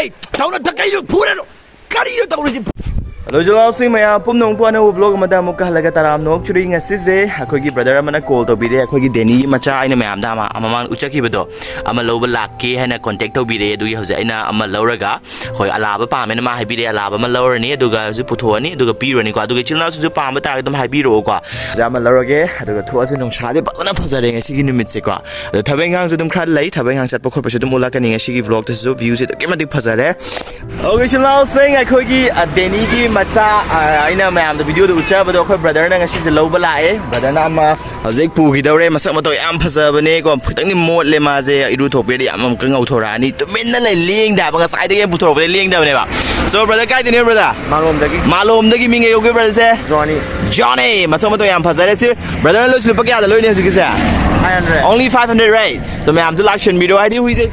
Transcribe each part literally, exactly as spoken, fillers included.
ꯑꯩ ꯇꯧꯅ ꯀꯩꯅꯣ ꯐꯨꯔꯅꯨ꯫ ꯀꯔꯤꯅꯣ ꯇꯧꯔꯤꯁꯤ? ꯍꯜꯂꯣ ꯏꯆꯤꯜ ꯏꯅꯥꯎꯁꯤꯡ ꯃꯌꯥꯝ ꯄꯨꯝꯅꯃꯛꯄꯨ ꯑꯅꯧꯕ vlog ꯑꯃꯗ ꯑꯃꯨꯛꯀ ꯍꯜꯂꯒ ꯇꯔꯥꯝꯅ ꯑꯣꯛꯆꯔꯤ꯫ ꯉꯁꯤꯁꯦ ꯑꯩꯈꯣꯏꯒꯤ brother ꯑꯃꯅ call ꯇꯧꯕꯤꯔꯦ, ꯑꯩꯈꯣꯏꯒꯤ ꯗꯦꯅꯤꯒꯤ ꯃꯆꯥ ꯑꯩꯅ ꯃꯌꯥꯝꯗ ꯑꯃ ꯃꯃꯥꯡ ꯎꯠꯆꯈꯤꯕꯗꯣ, ꯑꯃ ꯂꯧꯕ ꯂꯥꯛꯀꯦ ꯍꯥꯏꯅ contact ꯇꯧꯕꯤꯔꯛꯑꯦ꯫ ꯑꯗꯨꯒꯤ ꯍꯧꯖꯤꯛ ꯑꯩꯅ ꯑꯃ ꯂꯧꯔꯒ, ꯍꯣꯏ, ꯑꯂꯥꯕ ꯄꯥꯝꯃꯦꯅ ꯃꯥ ꯍꯥꯏꯕꯤꯔꯛꯑꯦ, ꯑꯂꯥꯕ ꯑꯃ ꯂꯧꯔꯅꯤ, ꯑꯗꯨꯒ ꯍꯧꯖꯤꯛ ꯄꯨꯊꯣꯛꯑꯅꯤ, ꯑꯗꯨꯒ ꯄꯤꯔꯨꯔꯅꯤꯀꯣ꯫ ꯑꯗꯨꯒ ꯏꯆꯤꯜ ꯏꯅꯥꯎꯁꯤꯡꯁꯨ ꯄꯥꯝꯕ ꯇꯥꯔꯒꯗꯤ ꯑꯗꯨꯝ ꯍꯥꯏꯕꯤꯔꯛꯑꯣꯀꯣ꯫ ꯑꯣꯖꯥ ꯑꯃ ꯂꯧꯔꯒꯦ, ꯑꯗꯨꯒ ꯊꯣꯛꯑꯁꯤ꯫ ꯅꯨꯡꯁꯥꯗꯤ ꯐꯖꯅ ꯐꯖꯔꯦ ꯉꯁꯤꯒꯤ ꯅꯨꯃꯤꯠꯁꯦꯀꯣ꯫ ꯑꯗꯣ ꯊꯕꯛ ꯏꯪꯈꯥꯡꯁꯨ ꯑꯗꯨꯝ ꯈꯔ ꯂꯩ, ꯊꯕꯛ ꯏꯪꯈꯥꯡ ꯆꯠꯄ ꯈꯣꯠꯄꯁꯨ ꯑꯗꯨꯝ ꯎꯠꯂꯛꯀꯅꯤ꯫ ꯉꯁꯤꯒꯤ vlogꯇꯁꯨ viewꯁꯦ ꯑꯗꯨꯛꯀꯤ ꯃꯇꯤꯛ ꯐꯖꯔꯦ꯫ Okay, ꯏꯆꯤꯜ ꯏꯅꯥꯎꯁꯤꯡ, ꯑꯩꯈꯣꯏꯒꯤ, ꯑ, ꯗꯦꯅꯤꯒꯤ ꯃꯆꯥ, ꯑ, ꯑꯩꯅ ꯃꯌꯥꯝꯗ videoꯗ ꯎꯠꯆꯕꯗꯣ ꯑꯩꯈꯣꯏ brotherꯅ ꯉꯁꯤꯁꯦ ꯂꯧꯕ ꯂꯥꯛꯑꯦ꯫ Brotherꯅ ꯑꯃ ꯍꯧꯖꯤꯛ ꯄꯨꯈꯤꯗꯧꯔꯦ꯫ ꯃꯁꯛ ꯃꯇꯧ ꯌꯥꯝ ꯐꯖꯕꯅꯦꯀꯣ, ꯈꯤꯇꯪꯗꯤ ꯃꯣꯠꯂꯦ ꯃꯥꯁꯦ, ꯏꯔꯨ ꯊꯣꯛꯄꯤꯔꯗꯤ ꯌꯥꯝ ꯑꯃꯨꯛꯀ ꯉꯧꯊꯣꯔꯛꯑꯅꯤ꯫ ꯇꯨꯃꯤꯟꯅ ꯂꯩ, ꯂꯦꯡꯗꯦ ꯍꯥꯏꯕ, ꯉꯁꯥꯏꯗꯒꯤ ꯄꯨꯊꯣꯔꯛꯄꯗ ꯂꯦꯡꯗꯕꯅꯦꯕ꯫ So brother, ꯀꯥꯏꯗꯩꯅꯣ brother? ꯃꯥꯂꯣꯝꯗꯒꯤ꯫ ꯃꯥꯂꯣꯝꯗꯒꯤ꯫ ꯃꯤꯡ ꯀꯩ ꯀꯧꯒꯦ brotherꯁꯦ? Johnny꯫ Johnny, ꯃꯁꯛ ꯃꯇꯧ ꯌꯥꯝ ꯐꯖꯔꯦ꯫ ꯁꯤ brotherꯅ ꯂꯣꯏꯁꯤ ꯂꯨꯄꯥ ꯀꯌꯥꯗ ꯂꯣꯏꯅꯤ ꯍꯧꯖꯤꯛꯀꯤꯁꯦ? Five hundred꯫ Only five hundred, right? So ꯃꯌꯥꯝꯁꯨ ꯂꯥꯛꯁꯟꯕꯤꯔꯣ, ꯍꯥꯏꯗꯤ ꯍꯨꯏꯁꯦ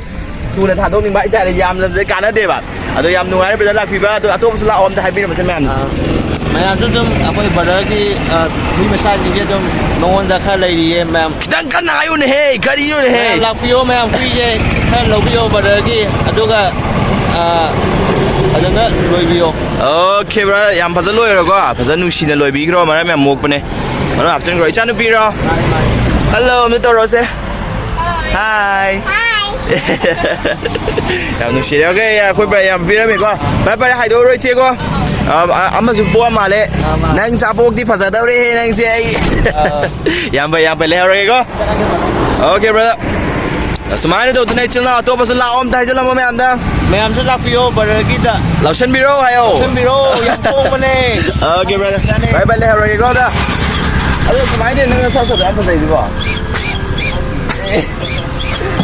ꯊꯨꯅ ꯊꯥꯗꯣꯛꯅꯤꯡꯕ ꯍꯥꯏꯇꯥꯔꯦ, ꯌꯥꯝꯂꯕꯁꯦ ꯀꯥꯟꯅꯗꯦꯕ꯫ ꯑꯗꯣ ꯌꯥꯝ ꯅꯨꯡꯉꯥꯏꯔꯦ brother ꯂꯥꯛꯄꯤꯕ, ꯑꯗꯣ ꯑꯇꯣꯞꯄꯁꯨ ꯂꯥꯛꯑꯣ ꯑꯝꯇ ꯍꯥꯏꯕꯤꯔꯝꯃꯁꯦ ꯃꯌꯥꯝꯗꯁꯨ꯫ ꯑꯥ, ꯃꯌꯥꯝꯁꯨ ꯑꯗꯨꯝ ꯑꯩꯈꯣꯏ brotherꯒꯤ, ꯑ, ꯍꯨꯏ ꯃꯆꯥꯁꯤꯡꯁꯦ ꯑꯗꯨꯝ ꯃꯉꯣꯟꯗ ꯈꯔ ꯂꯩꯔꯤꯌꯦ ꯃꯌꯥꯝ꯫ ꯈꯤꯇꯪ ꯀꯟꯅ ꯍꯥꯏꯌꯨꯅꯦꯍꯦ, ꯀꯔꯤꯅꯣꯅꯦꯍꯦ? ꯃꯌꯥꯝ ꯂꯥꯛꯄꯤꯌꯣ, ꯃꯌꯥꯝ ꯍꯨꯏꯁꯦ ꯈꯔ ꯂꯧꯕꯤꯌꯣ brotherꯒꯤ, ꯑꯗꯨꯒ, ꯑ, ꯐꯖꯅ ꯂꯣꯏꯕꯤꯌꯣ꯫ Okay brother, ꯌꯥꯝ ꯐꯖꯅ ꯂꯣꯏꯔꯣꯀꯣ, ꯐꯖꯅ ꯅꯨꯡꯁꯤꯅ ꯂꯣꯏꯕꯤꯈ꯭ꯔꯣ, ꯃꯔꯝ ꯌꯥꯝ ꯃꯣꯛꯄꯅꯦ꯫ ꯃꯔꯝ ꯍꯥꯞꯆꯤꯟꯈ꯭ꯔꯣ, ꯏꯆꯥꯅꯨꯄꯤꯔꯣ? Hello ꯑꯝꯇ ꯇꯧꯔꯣꯁꯦ꯫ Hi꯫ Hi꯫ ꯌꯥꯝ ꯅꯨꯡꯁꯤꯔꯦ꯫ Okay, ꯑꯩꯈꯣꯏ brother ꯌꯥꯝ ꯄꯤꯔꯝꯃꯦꯀꯣ꯫ ꯐꯔꯦ ꯐꯔꯦ, ꯍꯥꯏꯗꯣꯛꯎꯔꯣ ꯏꯆꯦꯀꯣ꯫ ꯑ, ꯑ, ꯑꯃꯁꯨ ꯄꯣꯛꯑ ꯃꯥꯜꯂꯦ꯫ ꯑꯥ, ꯃꯥ꯫ ꯅꯪ ꯆꯥꯄꯣꯛꯇꯤ ꯐꯖꯗꯧꯔꯦꯍꯦ ꯅꯪꯁꯦ ꯑꯩ꯫ ꯑꯥ꯫ ꯌꯥꯝ ꯐꯩ, ꯌꯥꯝ ꯐꯩ, ꯂꯩꯍꯧꯔꯒꯦꯀꯣ꯫ Okay brother꯫ ꯑꯁꯨꯃꯥꯏꯅ ꯇꯧꯗꯅ ꯏꯆꯤꯜ ꯏꯅꯥꯎ ꯑꯇꯣꯞꯄꯁꯨ ꯂꯥꯛꯑꯣ, ꯑꯝꯇ ꯍꯥꯏꯖꯤꯜꯂꯝꯃꯣ ꯃꯌꯥꯝꯗ꯫ ꯃꯌꯥꯝꯁꯨ ꯂꯥꯛꯄꯤꯌꯣ brotherꯒꯤꯗ꯫ ꯂꯧꯁꯟꯕꯤꯔꯣ ꯍꯥꯏꯌꯣ꯫ ꯂꯧꯁꯟꯕꯤꯔꯣ, ꯌꯥꯝ ꯍꯣꯡꯕꯅꯦ꯫ Okay brother꯫ ꯌꯥꯅꯤ꯫ ꯐꯔꯦ ꯐꯔꯦ, ꯂꯩꯍꯧꯔꯒꯦꯀꯣ ꯑꯗ꯫ ꯑꯗꯣ ꯀꯃꯥꯏꯅ ꯇꯧꯔꯤꯅꯣ ꯅꯪ ꯁꯛ ꯁꯛ ꯌꯥꯝ ꯐꯖꯩꯁꯤꯕꯣ?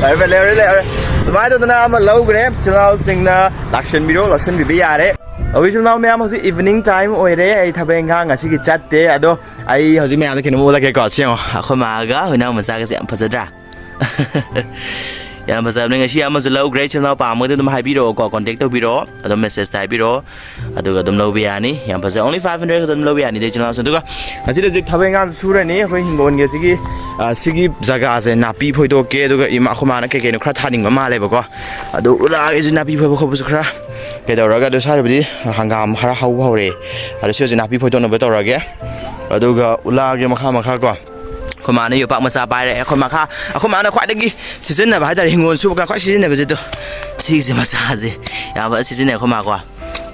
ꯐꯔꯦ ꯐꯔꯦ, ꯂꯩꯍꯧꯔꯦ ꯂꯩꯍꯧꯔꯦ꯫ ꯁꯨꯃꯥꯏꯅ ꯇꯧꯗꯅ ꯑꯃ ꯂꯧꯈ꯭ꯔꯦ꯫ ꯏꯆꯤꯜ ꯏꯅꯥꯎꯁꯤꯡꯅ ꯂꯥꯛꯁꯟꯕꯤꯔꯣ, ꯂꯧꯁꯟꯕꯤꯕ ꯌꯥꯔꯦ꯫ ꯑꯣ, ꯏꯆꯤꯜ ꯏꯅꯥꯎ ꯃꯌꯥꯝ, ꯍꯧꯖꯤꯛ evening time ꯑꯣꯏꯔꯦ꯫ ꯑꯩ ꯊꯕꯛ ꯏꯪꯈꯥꯡ ꯉꯁꯤꯒꯤ ꯆꯠꯇꯦ꯫ ꯑꯗꯣ ꯑꯩ ꯍꯧꯖꯤꯛ ꯃꯌꯥꯝꯗ ꯀꯩꯅꯣꯝ ꯎꯠꯂꯛꯀꯦꯀꯣ꯫ ꯁꯤ ꯌꯦꯡꯉꯣ, ꯑꯩꯈꯣꯏ ꯃꯥꯒ ꯍꯨꯏꯅꯥꯎ ꯃꯆꯥꯒꯁꯦ ꯌꯥꯝ ꯐꯖꯗ꯭ꯔꯥ? ꯌꯥꯝ ꯐꯖꯕꯅꯦ꯫ ꯉꯁꯤ ꯑꯃꯁꯨ ꯂꯧꯈ꯭ꯔꯦ꯫ ꯏꯆꯤꯜ ꯏꯅꯥꯎ ꯄꯥꯝꯃꯒꯗꯤ ꯑꯗꯨꯝ ꯍꯥꯏꯕꯤꯔꯛꯑꯣꯀꯣ, ꯀꯣꯟꯇꯦꯛ ꯇꯧꯕꯤꯔꯛꯑꯣ, ꯑꯗꯨꯝ ꯃꯦꯁꯦꯖꯇ ꯍꯥꯏꯕꯤꯔꯛꯑꯣ, ꯑꯗꯨꯒ ꯑꯗꯨꯝ ꯂꯧꯕ ꯌꯥꯅꯤ꯫ ꯌꯥꯝ ꯐꯖꯩ, only five hundred ꯈꯛꯇ ꯑꯗꯨꯝ ꯂꯧꯕ ꯌꯥꯅꯤꯗ, ꯏꯆꯤꯜ ꯏꯅꯥꯎꯁꯤꯡ꯫ ꯑꯗꯨꯒ ꯉꯁꯤꯗꯤ ꯍꯧꯖꯤꯛ ꯊꯕꯛ ꯏꯪꯈꯥꯡ ꯁꯨꯔꯅꯤ꯫ ꯑꯩꯈꯣꯏ ꯍꯤꯡꯒꯣꯜꯒꯤ ꯑꯁꯤꯒꯤ, ꯑ, ꯁꯤꯒꯤ ꯖꯒꯥꯁꯦ ꯅꯥꯄꯤ ꯐꯣꯏꯗꯣꯛꯀꯦ, ꯑꯗꯨꯒ ꯏꯃꯥ, ꯑꯩꯈꯣꯏ ꯃꯥꯅ ꯀꯩ ꯀꯩꯅꯣ ꯈꯔ ꯊꯥꯅꯤꯡꯕ ꯃꯥꯜꯂꯦꯕꯀꯣ, ꯑꯗꯨ ꯎꯂꯥꯒꯤꯁꯨ ꯅꯥꯄꯤ ꯐꯣꯏꯕ ꯈꯣꯠꯄꯁꯨ ꯈꯔ ꯀꯩꯗꯧꯔꯒ, ꯑꯗꯨ ꯁ꯭ꯋꯥꯏꯗꯕꯨꯗꯤ ꯍꯪꯒꯥꯝ ꯈꯔ ꯍꯧꯕ ꯍꯧꯔꯛꯑꯦ꯫ ꯑꯗꯣ ꯁꯤ ꯍꯧꯖꯤꯛ ꯅꯥꯄꯤ ꯐꯣꯏꯗꯣꯛꯅꯕ ꯇꯧꯔꯒꯦ, ꯑꯗꯨꯒ ꯎꯂꯥꯒꯤ ꯃꯈꯥ ꯃꯈꯥ ꯀꯣ꯫ ꯑꯩꯈꯣꯏ ꯃꯥꯅ ꯌꯣꯄꯥꯛ ꯃꯆꯥ ꯄꯥꯏꯔꯦ꯫ ꯑꯩꯈꯣꯏ ꯃꯈꯥ, ꯑꯩꯈꯣꯏ ꯃꯥꯅ ꯈ꯭ꯋꯥꯏꯗꯒꯤ ꯁꯤꯖꯤꯟꯅꯕ ꯍꯥꯏꯇꯥꯔꯦ, ꯍꯤꯡꯒꯣꯜ ꯁꯨꯕ ꯀꯥꯟ ꯈ꯭ꯋꯥꯏ ꯁꯤꯖꯤꯟꯅꯕꯁꯦ ꯑꯗꯣ, ꯁꯤꯒꯤꯁꯦ ꯃꯆꯥꯁꯦ ꯌꯥꯝ ꯐꯖꯅ ꯁꯤꯖꯤꯟꯅꯩ ꯑꯩꯈꯣꯏ ꯃꯥꯀꯣ꯫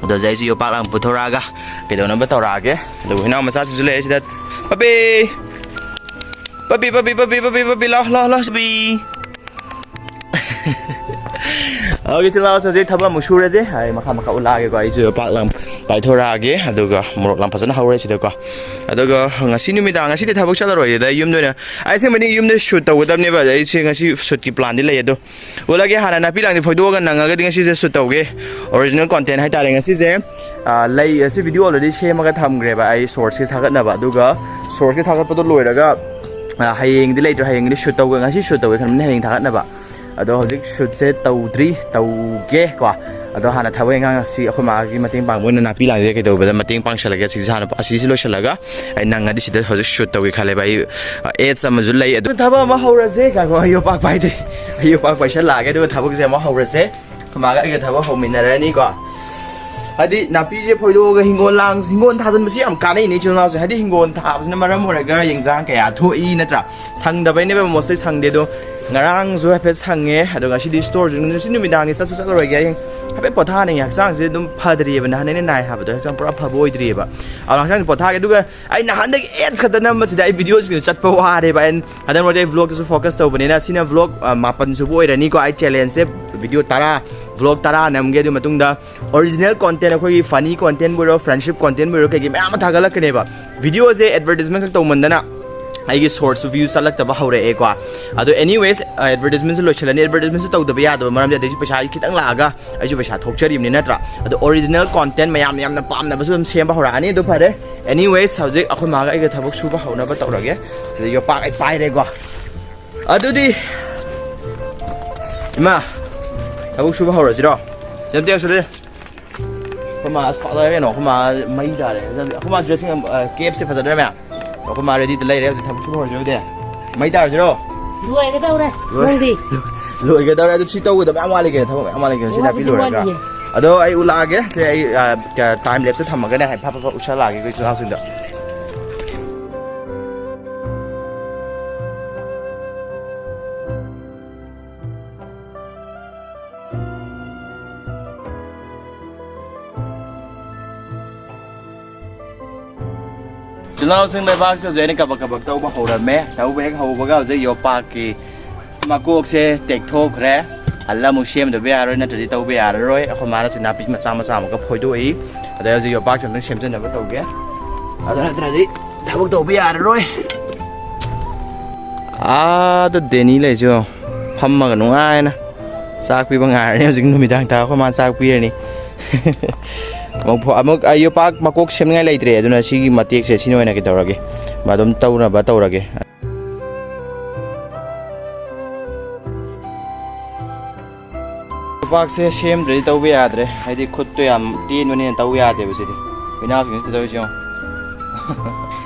ꯑꯗꯣ ꯍꯧꯖꯤꯛ ꯑꯩꯁꯨ ꯌꯣꯄꯥꯛ ꯂꯥꯡ ꯄꯨꯊꯣꯔꯛꯑꯒ ꯀꯩꯗꯧꯅꯕ ꯇꯧꯔꯛꯑꯒꯦ꯫ ꯑꯗꯨꯒ ꯍꯨꯏꯅꯥꯎ ꯃꯆꯥꯁꯤꯡꯁꯨ ꯂꯩꯔꯦ ꯁꯤꯗ꯫ ꯄꯄꯤ! ꯄꯄꯤ, ꯄꯄꯤ, ꯄꯄꯤ, ꯄꯄꯤ, ꯄꯄꯤ, ꯂꯥꯎ, ꯂꯥꯎ, ꯂꯥꯎ, ꯄꯄꯤ! ꯑꯣꯀꯦ, ꯏꯆꯤꯜ ꯏꯅꯥꯎꯁꯦ ꯍꯧꯖꯤꯛ ꯊꯕꯛ ꯑꯃꯨꯛ ꯁꯨꯔꯁꯦ꯫ ꯑꯩ ꯃꯈꯥ ꯃꯈꯥ ꯎꯠꯂꯛꯑꯒꯦꯀꯣ꯫ ꯑꯩꯁꯨ ꯌꯣꯄꯥꯛ ꯂꯥꯡ ꯄꯥꯏꯊꯣꯔꯛꯑꯒꯦ, ꯑꯗꯨꯒ ꯃꯣꯔꯣꯛ ꯂꯥꯡ ꯐꯖꯅ ꯍꯧꯔꯦ ꯁꯤꯗꯀꯣ꯫ ꯑꯗꯨꯒ ꯉꯁꯤ ꯅꯨꯃꯤꯗꯥꯡ, ꯉꯁꯤꯗꯤ ꯊꯕꯛ ꯆꯠꯂꯔꯣꯏꯒꯦꯗ, ꯑꯩ ꯌꯨꯝꯗ ꯑꯣꯏꯅ, ꯑꯩ ꯑꯁꯦꯡꯕꯗꯤ ꯌꯨꯝꯗ ꯁꯨꯠ ꯇꯧꯒꯗꯕꯅꯦꯕ꯫ ꯑꯩꯁꯦ ꯉꯁꯤ ꯁꯨꯠꯀꯤ ꯄ꯭ꯂꯥꯟꯗꯤ ꯂꯩ, ꯑꯗꯣ ꯎꯠꯂꯒꯦ꯫ ꯍꯥꯟꯅ ꯅꯥꯄꯤ ꯂꯥꯡꯗꯤ ꯐꯣꯏꯗꯣꯛꯑꯒ ꯅꯪꯉꯒꯗꯤ ꯉꯁꯤꯁꯦ ꯁꯨꯠ ꯇꯧꯒꯦ꯫ ꯑꯣꯔꯤꯖꯤꯅꯦꯜ ꯀꯣꯟꯇꯦꯟ ꯍꯥꯏꯇꯥꯔꯦ ꯉꯁꯤꯁꯦ꯫ ꯑ, ꯂꯩ, ꯑꯁꯤ ꯚꯤꯗꯤꯑꯣ ꯑꯣꯜꯔꯦꯗꯤ ꯁꯦꯝꯃꯒ ꯊꯝꯈ꯭ꯔꯦꯕ ꯑꯩ ꯁꯣꯔꯠꯁꯀꯤ ꯊꯥꯒꯠꯅꯕ, ꯑꯗꯨꯒ ꯁꯣꯔꯠꯁꯀꯤ ꯊꯥꯒꯠꯄꯗꯣ ꯂꯣꯏꯔꯒ, ꯑ, ꯍꯌꯦꯡꯗꯤ ꯂꯩꯇ꯭ꯔꯦ, ꯍꯌꯦꯡꯗꯤ ꯁꯨꯠ ꯇꯧꯒꯦ, ꯉꯁꯤ ꯁꯨꯠ ꯇꯧꯒꯦ ꯈꯟꯕꯅꯤ, ꯍꯌꯦꯡ ꯊꯥꯒꯠꯅꯕ꯫ ꯑꯗꯣ ꯍꯧꯖꯤꯛ ꯁꯨꯠꯁꯦ ꯇꯧꯗ꯭ꯔꯤ, ꯇꯧꯒꯦ ꯀꯣ꯫ ꯑꯗꯣ ꯍꯥꯟꯅ ꯊꯕꯛ ꯏꯪꯈꯥꯡ ꯑꯁꯤ ꯑꯩꯈꯣꯏ ꯃꯥꯒꯤ ꯃꯇꯦꯡ ꯄꯥꯡꯕ ꯑꯣꯏꯅ ꯅꯥꯄꯤ ꯂꯥꯡꯁꯦ ꯀꯩꯗꯧꯕꯗ ꯃꯇꯦꯡ ꯄꯥꯡꯁꯜꯂꯒꯦ꯫ ꯑꯁꯤꯁꯦ ꯍꯥꯟꯅ, ꯑꯁꯤꯁꯦ ꯂꯣꯏꯁꯤꯜꯂꯒ ꯑꯩ ꯅꯪꯉꯗꯤ ꯁꯤꯗ ꯍꯧꯖꯤꯛ ꯁꯨꯠ ꯇꯧꯒꯦ ꯈꯜꯂꯦꯕ꯫ ꯑꯩ, ꯑ, ꯑꯦꯠꯁ ꯑꯃꯁꯨ ꯂꯩ꯫ ꯑꯗꯨ ꯊꯕꯛ ꯑꯃ ꯍꯧꯔꯁꯦ꯫ ꯉꯥꯏꯈꯣ, ꯑꯩ ꯌꯣꯄꯥꯛ ꯄꯥꯏꯗꯦ꯫ ꯑꯩ ꯌꯣꯄꯥꯛ ꯄꯥꯏꯁꯜꯂꯛꯑꯒꯦ, ꯑꯗꯨꯒ ꯊꯕꯛꯁꯦ ꯑꯃ ꯍꯧꯔꯁꯦ꯫ ꯑꯩꯈꯣꯏ ꯃꯥꯒ ꯑꯩꯒ ꯊꯕꯛ ꯍꯧꯃꯤꯟꯅꯔꯅꯤꯀꯣ꯫ ꯍꯥꯏꯗꯤ ꯅꯥꯄꯤꯁꯦ ꯐꯣꯏꯗꯣꯛꯑꯒ ꯍꯤꯡꯒꯣꯜ ꯂꯥꯡ-, ꯍꯤꯡꯒꯣꯜ ꯊꯥꯖꯤꯟꯕꯁꯨ ꯌꯥꯝ ꯀꯥꯟꯅꯩꯅꯦ ꯏꯆꯤꯜ ꯏꯅꯥꯎꯁꯦ꯫ ꯍꯥꯏꯗꯤ ꯍꯤꯡꯒꯣꯜ ꯊꯥꯕꯁꯤꯅ ꯃꯔꯝ ꯑꯣꯏꯔꯒ ꯏꯟꯖꯥꯡ ꯀꯌꯥ ꯊꯣꯛꯏ ꯅꯠꯇ꯭ꯔꯥ? ꯁꯪꯗꯕꯩꯅꯦꯕ, mostly ꯁꯪꯗꯦ꯫ ꯑꯗꯣ ꯉꯔꯥꯡꯁꯨ ꯍꯥꯏꯐꯦꯠ ꯁꯪꯉꯦ, ꯑꯗꯣ ꯉꯁꯤꯗꯤ ꯁ꯭ꯇꯣꯔꯁꯨ, ꯉꯁꯤ ꯅꯨꯃꯤꯗꯥꯡꯗꯤ ꯆꯠꯁꯨ ꯆꯠꯂꯔꯣꯏꯒꯦ꯫ ꯑꯩ ꯍꯥꯏꯐꯦꯠ ꯄꯣꯊꯥꯅꯤꯡꯉꯦ, ꯍꯛꯆꯥꯡꯁꯦ ꯑꯗꯨꯝ ꯐꯗ꯭ꯔꯤꯑꯕ, ꯅꯍꯥꯟ ꯑꯩꯅ ꯅꯥꯏ ꯍꯥꯏꯕꯗꯣ ꯍꯛꯆꯥꯡ ꯄꯨꯔꯥ ꯐꯕ ꯑꯣꯏꯗ꯭ꯔꯤꯑꯕ꯫ ꯑꯗꯣ ꯍꯛꯆꯥꯡꯁꯦ ꯄꯣꯊꯥꯒꯦ꯫ ꯑꯗꯨꯒ ꯑꯩ ꯅꯍꯥꯟꯗꯒꯤ ꯑꯦꯠꯁ ꯈꯛꯇ ꯅꯝꯕꯁꯤꯗ ꯑꯩ ꯚꯤꯗꯤꯑꯣꯁꯤꯡꯗꯣ ꯆꯠꯄ ꯋꯥꯔꯦꯕ꯫ ꯑꯩꯅ ꯍꯟꯗꯛ ꯃꯔꯛꯇꯤ ꯑꯩ ꯚ꯭ꯂꯣꯒꯇꯁꯨ ꯐꯣꯀꯁ ꯇꯧꯕꯅꯤꯅ ꯁꯤꯅ ꯚ꯭ꯂꯣꯒ, ꯑ, ꯃꯥꯄꯟ ꯁꯨꯕ ꯑꯣꯏꯔꯅꯤꯀꯣ꯫ ꯑꯩ ꯆꯦꯂꯦꯟꯖꯁꯦ ꯚꯤꯗꯤꯑꯣ ꯇꯔꯥ, ꯚ꯭ꯂꯣꯒ ꯇꯔꯥ ꯅꯝꯒꯦ꯫ ꯑꯗꯨ ꯃꯇꯨꯡꯗ ꯑꯣꯔꯤꯖꯤꯅꯦꯜ ꯀꯣꯟꯇꯦꯟ, ꯑꯩꯈꯣꯏꯒꯤ ꯐꯅꯤ ꯀꯣꯟꯇꯦꯟꯕꯨ ꯑꯣꯏꯔꯣ, ꯐ꯭ꯔꯦꯟꯁꯤꯞ ꯀꯣꯟꯇꯦꯟꯕꯨ ꯑꯣꯏꯔꯣ, ꯀꯩꯀꯩ ꯃꯌꯥꯝ ꯑꯃ ꯊꯥꯒꯠꯂꯛꯀꯅꯦꯕ꯫ ꯚꯤꯗꯤꯑꯣꯁꯦ ꯑꯦꯗꯚꯔꯇꯤꯁꯃꯦꯟ ꯈꯛ ꯇꯧꯃꯟꯗꯅ ꯑꯩꯒꯤ ꯁꯣꯔꯠꯁ ꯚ꯭ꯌꯨ ꯆꯠꯂꯛꯇꯕ ꯍꯧꯔꯛꯑꯦꯀꯣ꯫ ꯑꯗꯣ ꯑꯦꯅꯤꯋꯦꯁ, ꯑꯦꯗꯚꯔꯇꯤꯁꯃꯦꯟꯁꯦ ꯂꯣꯏꯁꯤꯜꯂꯅꯤ꯫ ꯑꯦꯗꯚꯔꯇꯤꯁꯃꯦꯟꯁꯦ ꯇꯧꯗꯕ ꯌꯥꯗꯕ ꯃꯔꯝꯗꯤ ꯑꯗꯩꯁꯨ ꯄꯩꯁꯥ ꯈꯤꯇꯪ ꯂꯥꯛꯑꯒ ꯑꯩꯁꯨ ꯄꯩꯁꯥ ꯊꯣꯛꯆꯔꯤꯕꯅꯤ ꯅꯠꯇ꯭ꯔꯥ? ꯑꯗꯣ ꯑꯣꯔꯤꯖꯤꯅꯦꯜ ꯀꯣꯟꯇꯦꯟ ꯃꯌꯥꯝ ꯌꯥꯝꯅ ꯄꯥꯝꯅꯕꯁꯨ ꯑꯗꯨꯝ ꯁꯦꯝꯕ ꯍꯧꯔꯛꯑꯅꯤ꯫ ꯑꯗꯨ ꯐꯔꯦ, ꯑꯦꯅꯤꯋꯦꯁ, ꯍꯧꯖꯤꯛ ꯑꯩꯈꯣꯏ ꯃꯥꯒ ꯑꯩꯒ ꯊꯕꯛ ꯁꯨꯕ ꯍꯧꯅꯕ ꯇꯧꯔꯒꯦ꯫ ꯁꯤꯗ ꯌꯣꯄꯥꯛ ꯑꯩ ꯄꯥꯏꯔꯦꯀꯣ꯫ ꯑꯗꯨꯗꯤ ꯏꯃꯥ, ꯊꯕꯛ ꯁꯨꯕ ꯍꯧꯔꯁꯤꯔꯣ? ꯁꯤ ꯑꯝꯇ ꯌꯦꯡꯁꯤꯜꯂꯨ꯫ ꯑꯩꯈꯣꯏ ꯃꯥ ꯑꯁ ꯐꯖꯔꯦ ꯀꯩꯅꯣ, ꯑꯩꯈꯣꯏ ꯃꯥ ꯃꯩ ꯇꯥꯔꯦ꯫ ꯑꯩꯈꯣꯏ ꯃꯥ dressing, ꯑ, cap ꯁꯦ ꯐꯖꯗ꯭ꯔꯥ ꯃꯌꯥꯝ? ꯑꯩꯈꯣꯏ ꯃꯥ ready ꯗ ꯂꯩꯔꯦ ꯍꯧꯖꯤꯛ, ꯊꯕꯛ ꯁꯨꯕ ꯍꯧꯔꯁꯤꯔꯣ ꯑꯗꯨꯗꯤ? ꯃꯩ ꯇꯥꯔꯁꯤꯔꯣ? ꯂꯣꯏꯒꯗꯧꯔꯦ꯫ ꯂꯣꯏ-, ꯅꯪꯗꯤ? ꯂꯣꯏꯒꯗꯧꯔꯦ꯫ ꯑꯗꯨ ꯁꯤ ꯇꯧꯒꯗꯕ ꯃꯌꯥꯝ ꯋꯥꯠꯂꯤ ꯀꯩꯅꯣ, ꯊꯕꯛ ꯃꯌꯥꯝ ꯋꯥꯠꯂꯤ ꯀꯩꯅꯣ, ꯁꯤ ꯅꯥꯄꯤ ꯋꯥꯠꯄꯨꯗꯤ ꯂꯣꯏꯔꯒ꯫ ꯋꯥꯠꯂꯤꯌꯦ꯫ ꯑꯗꯣ ꯑꯩ ꯎꯠꯂꯛꯑꯒꯦ꯫ ꯁꯦ ꯑꯩ, ꯑ, ꯀ-, time lapse ꯇ ꯊꯝꯃꯒꯅꯦ ꯍꯥꯏ ꯐꯠ ꯐꯠ ꯐꯠ ꯎꯠꯁꯜꯂꯛꯑꯒꯦ ꯑꯩꯈꯣꯏ ꯏꯆꯤꯜ ꯏꯅꯥꯎꯁꯤꯡꯗꯣ꯫ ꯏꯆꯤꯜ ꯏꯅꯥꯎꯁꯤꯡ, ꯂꯩꯕꯥꯛꯁꯦ ꯍꯧꯖꯤꯛ ꯑꯩꯅ ꯀꯕꯛ ꯀꯕꯛ ꯇꯧꯕ ꯍꯧꯔꯝꯃꯦ꯫ ꯇꯧꯕ ꯍꯦꯛ ꯍꯧꯕꯒ ꯍꯧꯖꯤꯛ ꯌꯣꯄꯥꯛꯀꯤ ꯃꯀꯣꯛꯁꯦ ꯇꯦꯛꯊꯣꯛꯈ꯭ꯔꯦ꯫ ꯍꯜꯂ ꯑꯃꯨꯛ ꯁꯦꯝꯗꯕ ꯌꯥꯔꯣꯏ, ꯅꯠꯇ꯭ꯔꯗꯤ ꯇꯧꯕ ꯌꯥꯔꯔꯣꯏ꯫ ꯑꯩꯈꯣꯏ ꯃꯥꯅꯁꯨ ꯅꯥꯄꯤ ꯃꯆꯥ ꯃꯆꯥ ꯑꯃꯨꯛꯀ ꯐꯣꯏꯗꯣꯛꯏ꯫ ꯑꯗꯩ ꯍꯧꯖꯤꯛ ꯌꯣꯄꯥꯛꯁꯦ ꯑꯃꯨꯛꯇꯪ ꯁꯦꯝꯖꯤꯟꯅꯕ ꯇꯧꯒꯦ꯫ ꯑꯗꯨ ꯅꯠꯇ꯭ꯔꯗꯤ ꯊꯕꯛ ꯇꯧꯕ ꯌꯥꯔꯔꯣꯏ꯫ ꯑꯥꯗ ꯗꯦꯅꯤ ꯂꯩꯁꯨ ꯐꯝꯃꯒ ꯅꯨꯡꯉꯥꯏꯅ ꯆꯥꯛ ꯄꯤꯕ ꯉꯥꯏꯔꯅꯤ꯫ ꯍꯧꯖꯤꯛ ꯅꯨꯃꯤꯗꯥꯡ ꯇꯥꯔ ꯑꯩꯈꯣꯏ ꯃꯥꯅ ꯆꯥꯛ ꯄꯤꯔꯅꯤ꯫ ꯑꯃꯨꯛ ꯐ-, ꯑꯃꯨꯛ ꯑꯩ ꯌꯣꯄꯥꯛ ꯃꯀꯣꯛ ꯁꯦꯝꯅꯤꯡꯉꯥꯏ ꯂꯩꯇ꯭ꯔꯦ, ꯑꯗꯨꯅ ꯁꯤꯒꯤ ꯃꯇꯦꯛꯁꯦ ꯁꯤꯅ ꯑꯣꯏꯅ ꯀꯩꯗꯧꯔꯒꯦ, ꯑꯗꯨꯝ ꯇꯧꯅꯕ ꯇꯧꯔꯒꯦ꯫ ꯌꯣꯄꯥꯛꯁꯦ ꯁꯦꯝꯗ꯭ꯔꯗꯤ ꯇꯧꯕ ꯌꯥꯗ꯭ꯔꯦ, ꯍꯥꯏꯗꯤ ꯈꯨꯠꯇꯣ ꯌꯥꯝ ꯇꯦꯟꯕꯅꯤꯅ ꯇꯧ ꯌꯥꯗꯦꯕ ꯁꯤꯗꯤ꯫ ꯏꯅꯥꯎꯁꯤꯡꯁꯤ ꯇꯧꯔꯤꯁꯦ ꯌꯦꯡꯉꯣ꯫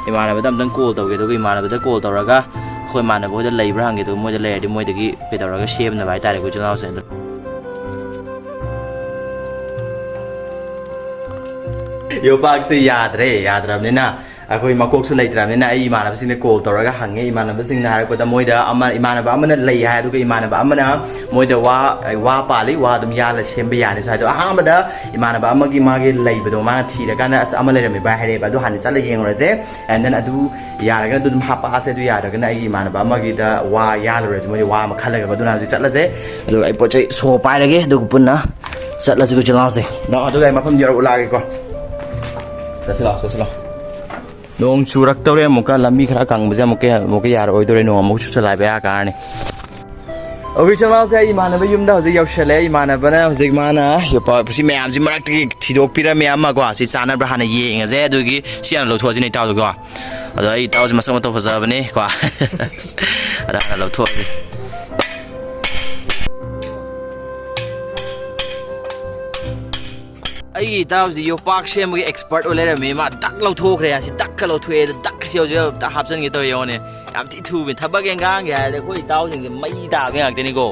ꯏꯃꯥꯟꯅꯕꯗ ꯑꯝꯇꯪ call ꯇꯧꯒꯦ, ꯑꯗꯨꯒ ꯏꯃꯥꯟꯅꯕꯗ call ꯇꯧꯔꯒ ꯑꯩꯈꯣꯏ ꯏꯃꯥꯟꯅꯕ ꯍꯣꯏꯗ ꯂꯩꯕ꯭ꯔꯥ ꯍꯪꯒꯦ, ꯑꯗꯨꯒ ꯃꯣꯏꯗ ꯂꯩꯔꯗꯤ ꯃꯣꯏꯗꯒꯤ ꯀꯩꯗꯧꯔꯒ ꯁꯦꯝꯅꯕ ꯍꯥꯏꯇꯥꯔꯦꯀꯣ, ꯏꯆꯤꯜ ꯏꯅꯥꯎꯁꯤꯡ꯫ ꯌꯣꯄꯥꯛꯁꯦ ꯌꯥꯗ꯭ꯔꯦ, ꯌꯥꯗ꯭ꯔꯕꯅꯤꯅ ꯑꯩꯈꯣꯏ ꯃꯀꯣꯛꯁꯨ ꯂꯩꯇ꯭ꯔꯕꯅꯤꯅ ꯑꯩ ꯏꯃꯥꯟꯅꯕꯁꯤꯡꯗ call ꯇꯧꯔꯒ ꯍꯪꯉꯦ꯫ ꯏꯃꯥꯟꯅꯕꯁꯤꯡꯅ ꯍꯥꯏꯔꯛꯄꯗ ꯃꯣꯏꯗ ꯑꯃ, ꯏꯃꯥꯟꯅꯕ ꯑꯃꯅ ꯂꯩ ꯍꯥꯏ, ꯑꯗꯨꯒ ꯏꯃꯥꯟꯅꯕ ꯑꯃꯅ ꯃꯣꯏꯗ ꯋꯥ, ꯋꯥ ꯄꯥꯜꯂꯤ, ꯋꯥ ꯑꯗꯨꯝ ꯌꯥꯜꯂ ꯁꯦꯝꯕ ꯌꯥꯅꯤꯁꯨ ꯍꯥꯏ꯫ ꯑꯗꯣ ꯑꯍꯥꯟꯕꯗ ꯏꯃꯥꯟꯅꯕ ꯑꯃꯒꯤ ꯃꯥꯒꯤ ꯂꯩꯕꯗꯣ ꯃꯥꯅ ꯊꯤꯔꯀꯥꯟꯗ "ꯑꯁ ꯑꯃ ꯂꯩꯔꯝꯃꯤ ꯚꯥꯏ" ꯍꯥꯏꯔꯛꯑꯦꯕ꯫ ꯑꯗꯨ ꯍꯥꯟꯅ ꯆꯠꯂ ꯌꯦꯡꯉꯨꯔꯁꯦ꯫ And then ꯑꯗꯨ ꯌꯥꯔꯒꯅ ꯑꯗꯨ ꯑꯗꯨꯝ ꯍꯥꯄꯛꯑꯁꯦ, ꯑꯗꯨ ꯌꯥꯗ꯭ꯔꯒꯅ ꯑꯩꯒꯤ ꯏꯃꯥꯟꯅꯕ ꯑꯃꯒꯤꯗ ꯋꯥ ꯌꯥꯜꯂꯨꯔꯁꯦ, ꯃꯣꯏꯗꯤ ꯋꯥ ꯑꯃ ꯈꯜꯂꯒ꯫ ꯑꯗꯨꯅ ꯍꯧꯖꯤꯛ ꯆꯠꯂꯁꯦ, ꯑꯗꯨꯒ ꯑꯩ ꯄꯣꯠ ꯆꯩ ꯁꯣ ꯄꯥꯏꯔꯒꯦ, ꯑꯗꯨꯒ ꯄꯨꯟꯅ ꯆꯠꯂꯁꯤꯀꯣ ꯏꯆꯤꯜ ꯏꯅꯥꯎꯁꯦ꯫ ꯂꯥꯛꯑꯣ, ꯑꯗꯨꯒ ꯑꯩ ꯃꯐꯝꯗꯨ ꯌꯧꯔ ꯎꯠꯂꯛꯑꯒꯦꯀꯣ꯫ ꯆꯠꯁꯤ ꯂꯥꯛꯑꯣ, ꯆꯠꯁꯤ ꯂꯥꯛꯑꯣ꯫ ꯅꯣꯡ ꯆꯨꯔꯛꯇꯧꯔꯦ ꯑꯃꯨꯛꯀ, ꯂꯝꯕꯤ ꯈꯔ ꯀꯪꯕꯁꯦ ꯑꯃꯨꯛꯀ, ꯑꯃꯨꯛꯀ ꯌꯥꯔꯛꯑꯣꯏꯗꯧꯔꯦ, ꯅꯣꯡ ꯑꯃꯨꯛ ꯆꯨꯁꯜꯂꯛꯑꯦ, ꯕꯦꯔꯥ ꯀꯥꯔꯅꯤ꯫ ꯑꯣꯀꯦ, ꯏꯆꯤꯜ ꯏꯅꯥꯎꯁꯦ ꯑꯩ ꯏꯃꯥꯟꯅꯕ ꯌꯨꯝꯗ ꯍꯧꯖꯤꯛ ꯌꯧꯁꯜꯂꯛꯑꯦ꯫ ꯏꯃꯥꯟꯅꯕꯅ ꯍꯧꯖꯤꯛ ꯃꯥꯅ ꯌꯣꯄꯥꯛ ꯁꯤ ꯃꯌꯥꯝꯁꯤ ꯃꯔꯛꯇꯒꯤ ꯊꯤꯗꯣꯛꯄꯤꯔꯝꯃꯦ ꯑꯃꯀꯣ, ꯁꯤ ꯆꯥꯅꯕ꯭ꯔꯥ ꯍꯥꯟꯅ ꯌꯦꯡꯉꯁꯦ, ꯑꯗꯨꯒꯤ ꯁꯤ ꯍꯥꯟꯅ ꯂꯧꯊꯣꯛꯑꯁꯤꯅꯦ ꯏꯇꯥꯎꯗꯀꯣ꯫ ꯑꯗꯣ ꯑꯩ ꯏꯇꯥꯎꯁꯦ ꯃꯁꯛ ꯃꯇꯧ ꯐꯖꯕꯅꯦ ꯀꯣ꯫ ꯑꯗ ꯍꯥꯟꯅ ꯂꯧꯊꯣꯛꯑꯒꯦ꯫ ꯑꯩꯒꯤ ꯏꯇꯥꯎꯁꯤꯗꯤ ꯌꯣꯄꯥꯛ ꯁꯦꯝꯕꯒꯤ ꯑꯦꯛꯁꯄꯔꯠ ꯑꯣꯏ ꯂꯩꯔꯝꯃꯦ꯫ ꯃꯥ ꯗꯛ ꯂꯧꯊꯣꯛꯈ꯭ꯔꯦ, ꯑꯁꯤ ꯗꯛꯀ ꯂꯧꯊꯣꯛꯑꯦ, ꯑꯗꯨ ꯗꯛꯁꯤ ꯍꯧꯖꯤꯛ ꯍꯥꯞꯆꯤꯟꯒꯦ ꯇꯧꯔꯤ꯫ ꯌꯦꯡꯉꯣꯅꯦ, ꯌꯥꯝ ꯊꯤ ꯊꯨꯕꯅꯤ꯫ ꯊꯕꯛ ꯏꯟꯈꯥꯡꯒꯤ ꯍꯥꯏꯔꯗꯤ ꯑꯩꯈꯣꯏ ꯏꯇꯥꯎꯁꯤꯡꯁꯦ ꯃꯩ ꯇꯥꯕ ꯉꯥꯛꯇꯅꯤꯀꯣ꯫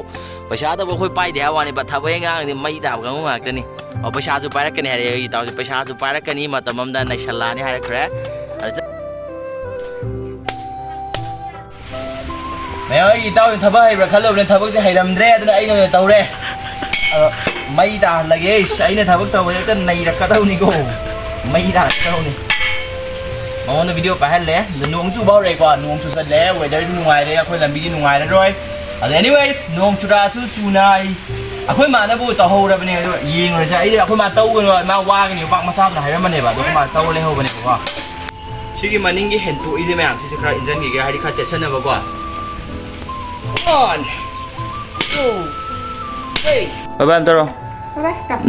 ꯄꯩꯁꯥꯗꯕꯨ ꯑꯩꯈꯣꯏ ꯄꯥꯏꯗꯦ ꯍꯥꯏꯕ ꯋꯥꯅꯦꯕ, ꯊꯕꯛ ꯏꯟꯈꯥꯡꯗꯤ ꯃꯩ ꯇꯥꯕ ꯀꯥꯡꯕꯨ ꯉꯥꯛꯇꯅꯤ꯫ ꯑꯣ, ꯄꯩꯁꯥꯁꯨ ꯄꯥꯏꯔꯛꯀꯅꯤ ꯍꯥꯏꯔꯛꯑꯦ ꯑꯩꯒꯤ ꯏꯇꯥꯎꯁꯦ꯫ ꯄꯩꯁꯥꯁꯨ ꯄꯥꯏꯔꯛꯀꯅꯤ, ꯃꯇꯝ ꯑꯃꯗ ꯅꯩꯁꯜꯂꯛꯑꯅꯤ ꯍꯥꯏꯔꯛꯈ꯭ꯔꯦ꯫ ꯑꯗ ꯆꯠ- ꯃꯌꯥꯝ, ꯑꯩꯒꯤ ꯏꯇꯥꯎꯁꯦ ꯊꯕꯛ ꯍꯩꯕ꯭ꯔꯥ ꯈꯜꯂꯨꯕꯅꯦ, ꯊꯕꯛꯁꯦ ꯍꯩꯔꯝꯗ꯭ꯔꯦ, ꯑꯗꯨꯅ ꯑꯩꯅ ꯑꯣꯏꯅ ꯇꯧꯔꯦ꯫ ꯑꯗꯣ ꯃꯩ ꯇꯥꯍꯜꯂꯒꯦ꯫ ꯏꯁ, ꯑꯩꯅ ꯊꯕꯛ ꯇꯧꯕꯁꯦ ꯍꯦꯛꯇ ꯅꯩꯔꯛꯀꯗꯧꯅꯤꯀꯣ꯫ ꯃꯩ ꯇꯥꯔꯛꯀꯗꯧꯅꯤ꯫ ꯃꯉꯣꯟꯗ ꯚꯤꯗꯤꯑꯣ ꯄꯥꯏꯍꯜꯂꯦ꯫ ꯑꯗꯣ ꯅꯣꯡ ꯆꯨꯕ ꯍꯧꯔꯛꯑꯦꯀꯣ, ꯅꯣꯡ ꯆꯨꯁꯜꯂꯦ, ꯋꯦꯗꯔꯁꯨ ꯅꯨꯡꯉꯥꯏꯔꯦ, ꯑꯩꯈꯣꯏ ꯂꯝꯕꯤꯗꯤ ꯅꯨꯡꯉꯥꯏꯔꯔꯣꯏ꯫ ꯑꯗꯣ anyways, ꯅꯣꯡ ꯆꯨꯔꯛꯑꯁꯨ ꯆꯨꯅ ꯑꯩ, ꯑꯩꯈꯣꯏ ꯃꯥꯅꯕꯨ ꯇꯧꯍꯧꯔꯕꯅꯦ꯫ ꯑꯗꯣ ꯌꯦꯡꯉꯨꯔꯁꯦ꯫ ꯑꯩꯗꯤ ꯑꯩꯈꯣꯏ ꯃꯥ ꯇꯧꯒꯅꯨ, ꯃꯥ ꯋꯥꯒꯅꯤ, ꯌꯣꯄꯥꯛ ꯃꯆꯥꯗꯨꯅ ꯍꯥꯏꯔꯝꯕꯅꯦꯕ꯫ ꯑꯗꯣ ꯑꯩꯈꯣꯏ ꯃꯥ ꯇꯧꯔ ꯂꯩꯍꯧꯕꯅꯦꯕꯀꯣ꯫ ꯁꯤꯒꯤ ꯃꯅꯤꯡꯒꯤ ꯍꯦꯟꯇꯣꯛꯏꯁꯦ ꯃꯌꯥꯝ, ꯁꯤꯁꯦ ꯈꯔ ꯏꯟꯖꯟꯈꯤꯒꯦ, ꯍꯥꯏꯗꯤ ꯈꯔ ꯆꯦꯠꯁꯟꯅꯕꯀꯣ꯫ One, two, three. ꯕꯥꯏ ꯕꯥꯏ ꯑꯝꯇ ꯇꯧꯔꯣ꯫ ꯕꯥꯏ ꯕꯥꯏ, ꯀꯝ꯫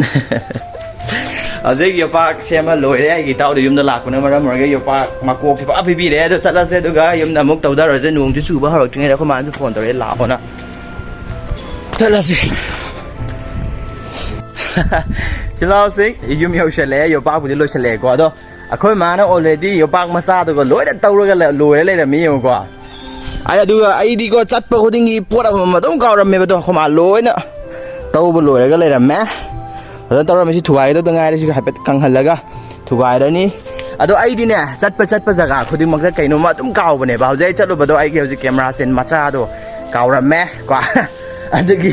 ꯍꯧꯖꯤꯛ ꯌꯣꯄꯥꯛ ꯁꯦꯝꯕ ꯂꯣꯏꯔꯦ꯫ ꯑꯩꯒꯤ ꯏꯇꯥꯎꯗꯤ ꯌꯨꯝꯗ ꯂꯥꯛꯄꯅ ꯃꯔꯝ ꯑꯣꯏꯔꯒ ꯌꯣꯄꯥꯛ ꯃꯀꯣꯛꯁꯦ ꯄꯨꯔꯥ ꯄꯤꯕꯤꯔꯦ꯫ ꯑꯗꯣ ꯆꯠꯂꯁꯦ, ꯑꯗꯨꯒ ꯌꯨꯝꯗ ꯑꯃꯨꯛ ꯇꯧꯊꯔꯁꯦ꯫ ꯅꯣꯡꯁꯨ ꯆꯨꯕ ꯍꯧꯔꯛꯇ꯭ꯔꯤꯉꯩꯗ ꯑꯩꯈꯣꯏ ꯃꯥꯅꯁꯨ ꯐꯣꯟ ꯇꯧꯔꯛꯑꯦ, "ꯂꯥꯛꯑꯣꯅ"꯫ ꯆꯠꯂꯁꯤ꯫ ꯁꯤꯂꯥꯎꯁꯤꯡ ꯌꯨꯝ ꯌꯧꯁꯜꯂꯛꯑꯦ, ꯌꯣꯄꯥꯛꯄꯨꯗꯤ ꯂꯣꯏꯁꯜꯂꯛꯑꯦꯀꯣ꯫ ꯑꯗꯣ ꯑꯩꯈꯣꯏ ꯃꯥꯅ already ꯌꯣꯄꯥꯛ ꯃꯆꯥꯗꯨꯒ ꯂꯣꯏꯅ ꯇꯧꯔꯒ ꯂ-, ꯂꯣꯏꯔ ꯂꯩꯔꯝꯃꯤ, ꯌꯦꯡꯉꯨꯀꯣ꯫ ꯑꯩ ꯑꯗꯨꯒ ꯑꯩꯗꯤꯀꯣ, ꯆꯠꯄ ꯈꯨꯗꯤꯡꯒꯤ ꯄꯣꯠ ꯑꯃꯃꯝ ꯑꯗꯨꯝ ꯀꯥꯎꯔꯝꯃꯦꯕ꯫ ꯑꯗꯣ ꯑꯩꯈꯣꯏ ꯃꯥ ꯂꯣꯏꯅ ꯇꯧꯕ ꯂꯣꯏꯔꯒ ꯂꯩꯔꯝꯃꯦ꯫ ꯐꯖꯅ ꯇꯧꯔꯝꯃꯤ꯫ ꯁꯤ ꯊꯨꯒꯥꯏꯒꯗꯕꯗ ꯉꯥꯏꯔꯦ꯫ ꯁꯤꯒ ꯍꯥꯏꯐꯦꯠ ꯀꯪꯍꯜꯂꯒ ꯊꯨꯒꯥꯏꯔꯅꯤ꯫ ꯑꯗꯣ ꯑꯩꯗꯤꯅꯦ, ꯆꯠꯄ ꯆꯠꯄ ꯖꯒꯥ ꯈꯨꯗꯤꯡꯃꯛꯇ ꯀꯩꯅꯣꯝꯃ ꯑꯗꯨꯝ ꯀꯥꯎꯕꯅꯦꯕ꯫ ꯍꯧꯖꯤꯛ ꯑꯩ ꯆꯠꯂꯨꯕꯗꯣ ꯑꯩꯒꯤ ꯍꯧꯖꯤꯛ camera stand ꯃꯆꯥꯗꯣ ꯀꯥꯎꯔꯝꯃꯦ ꯀꯣ꯫ ꯑꯗꯨꯒꯤ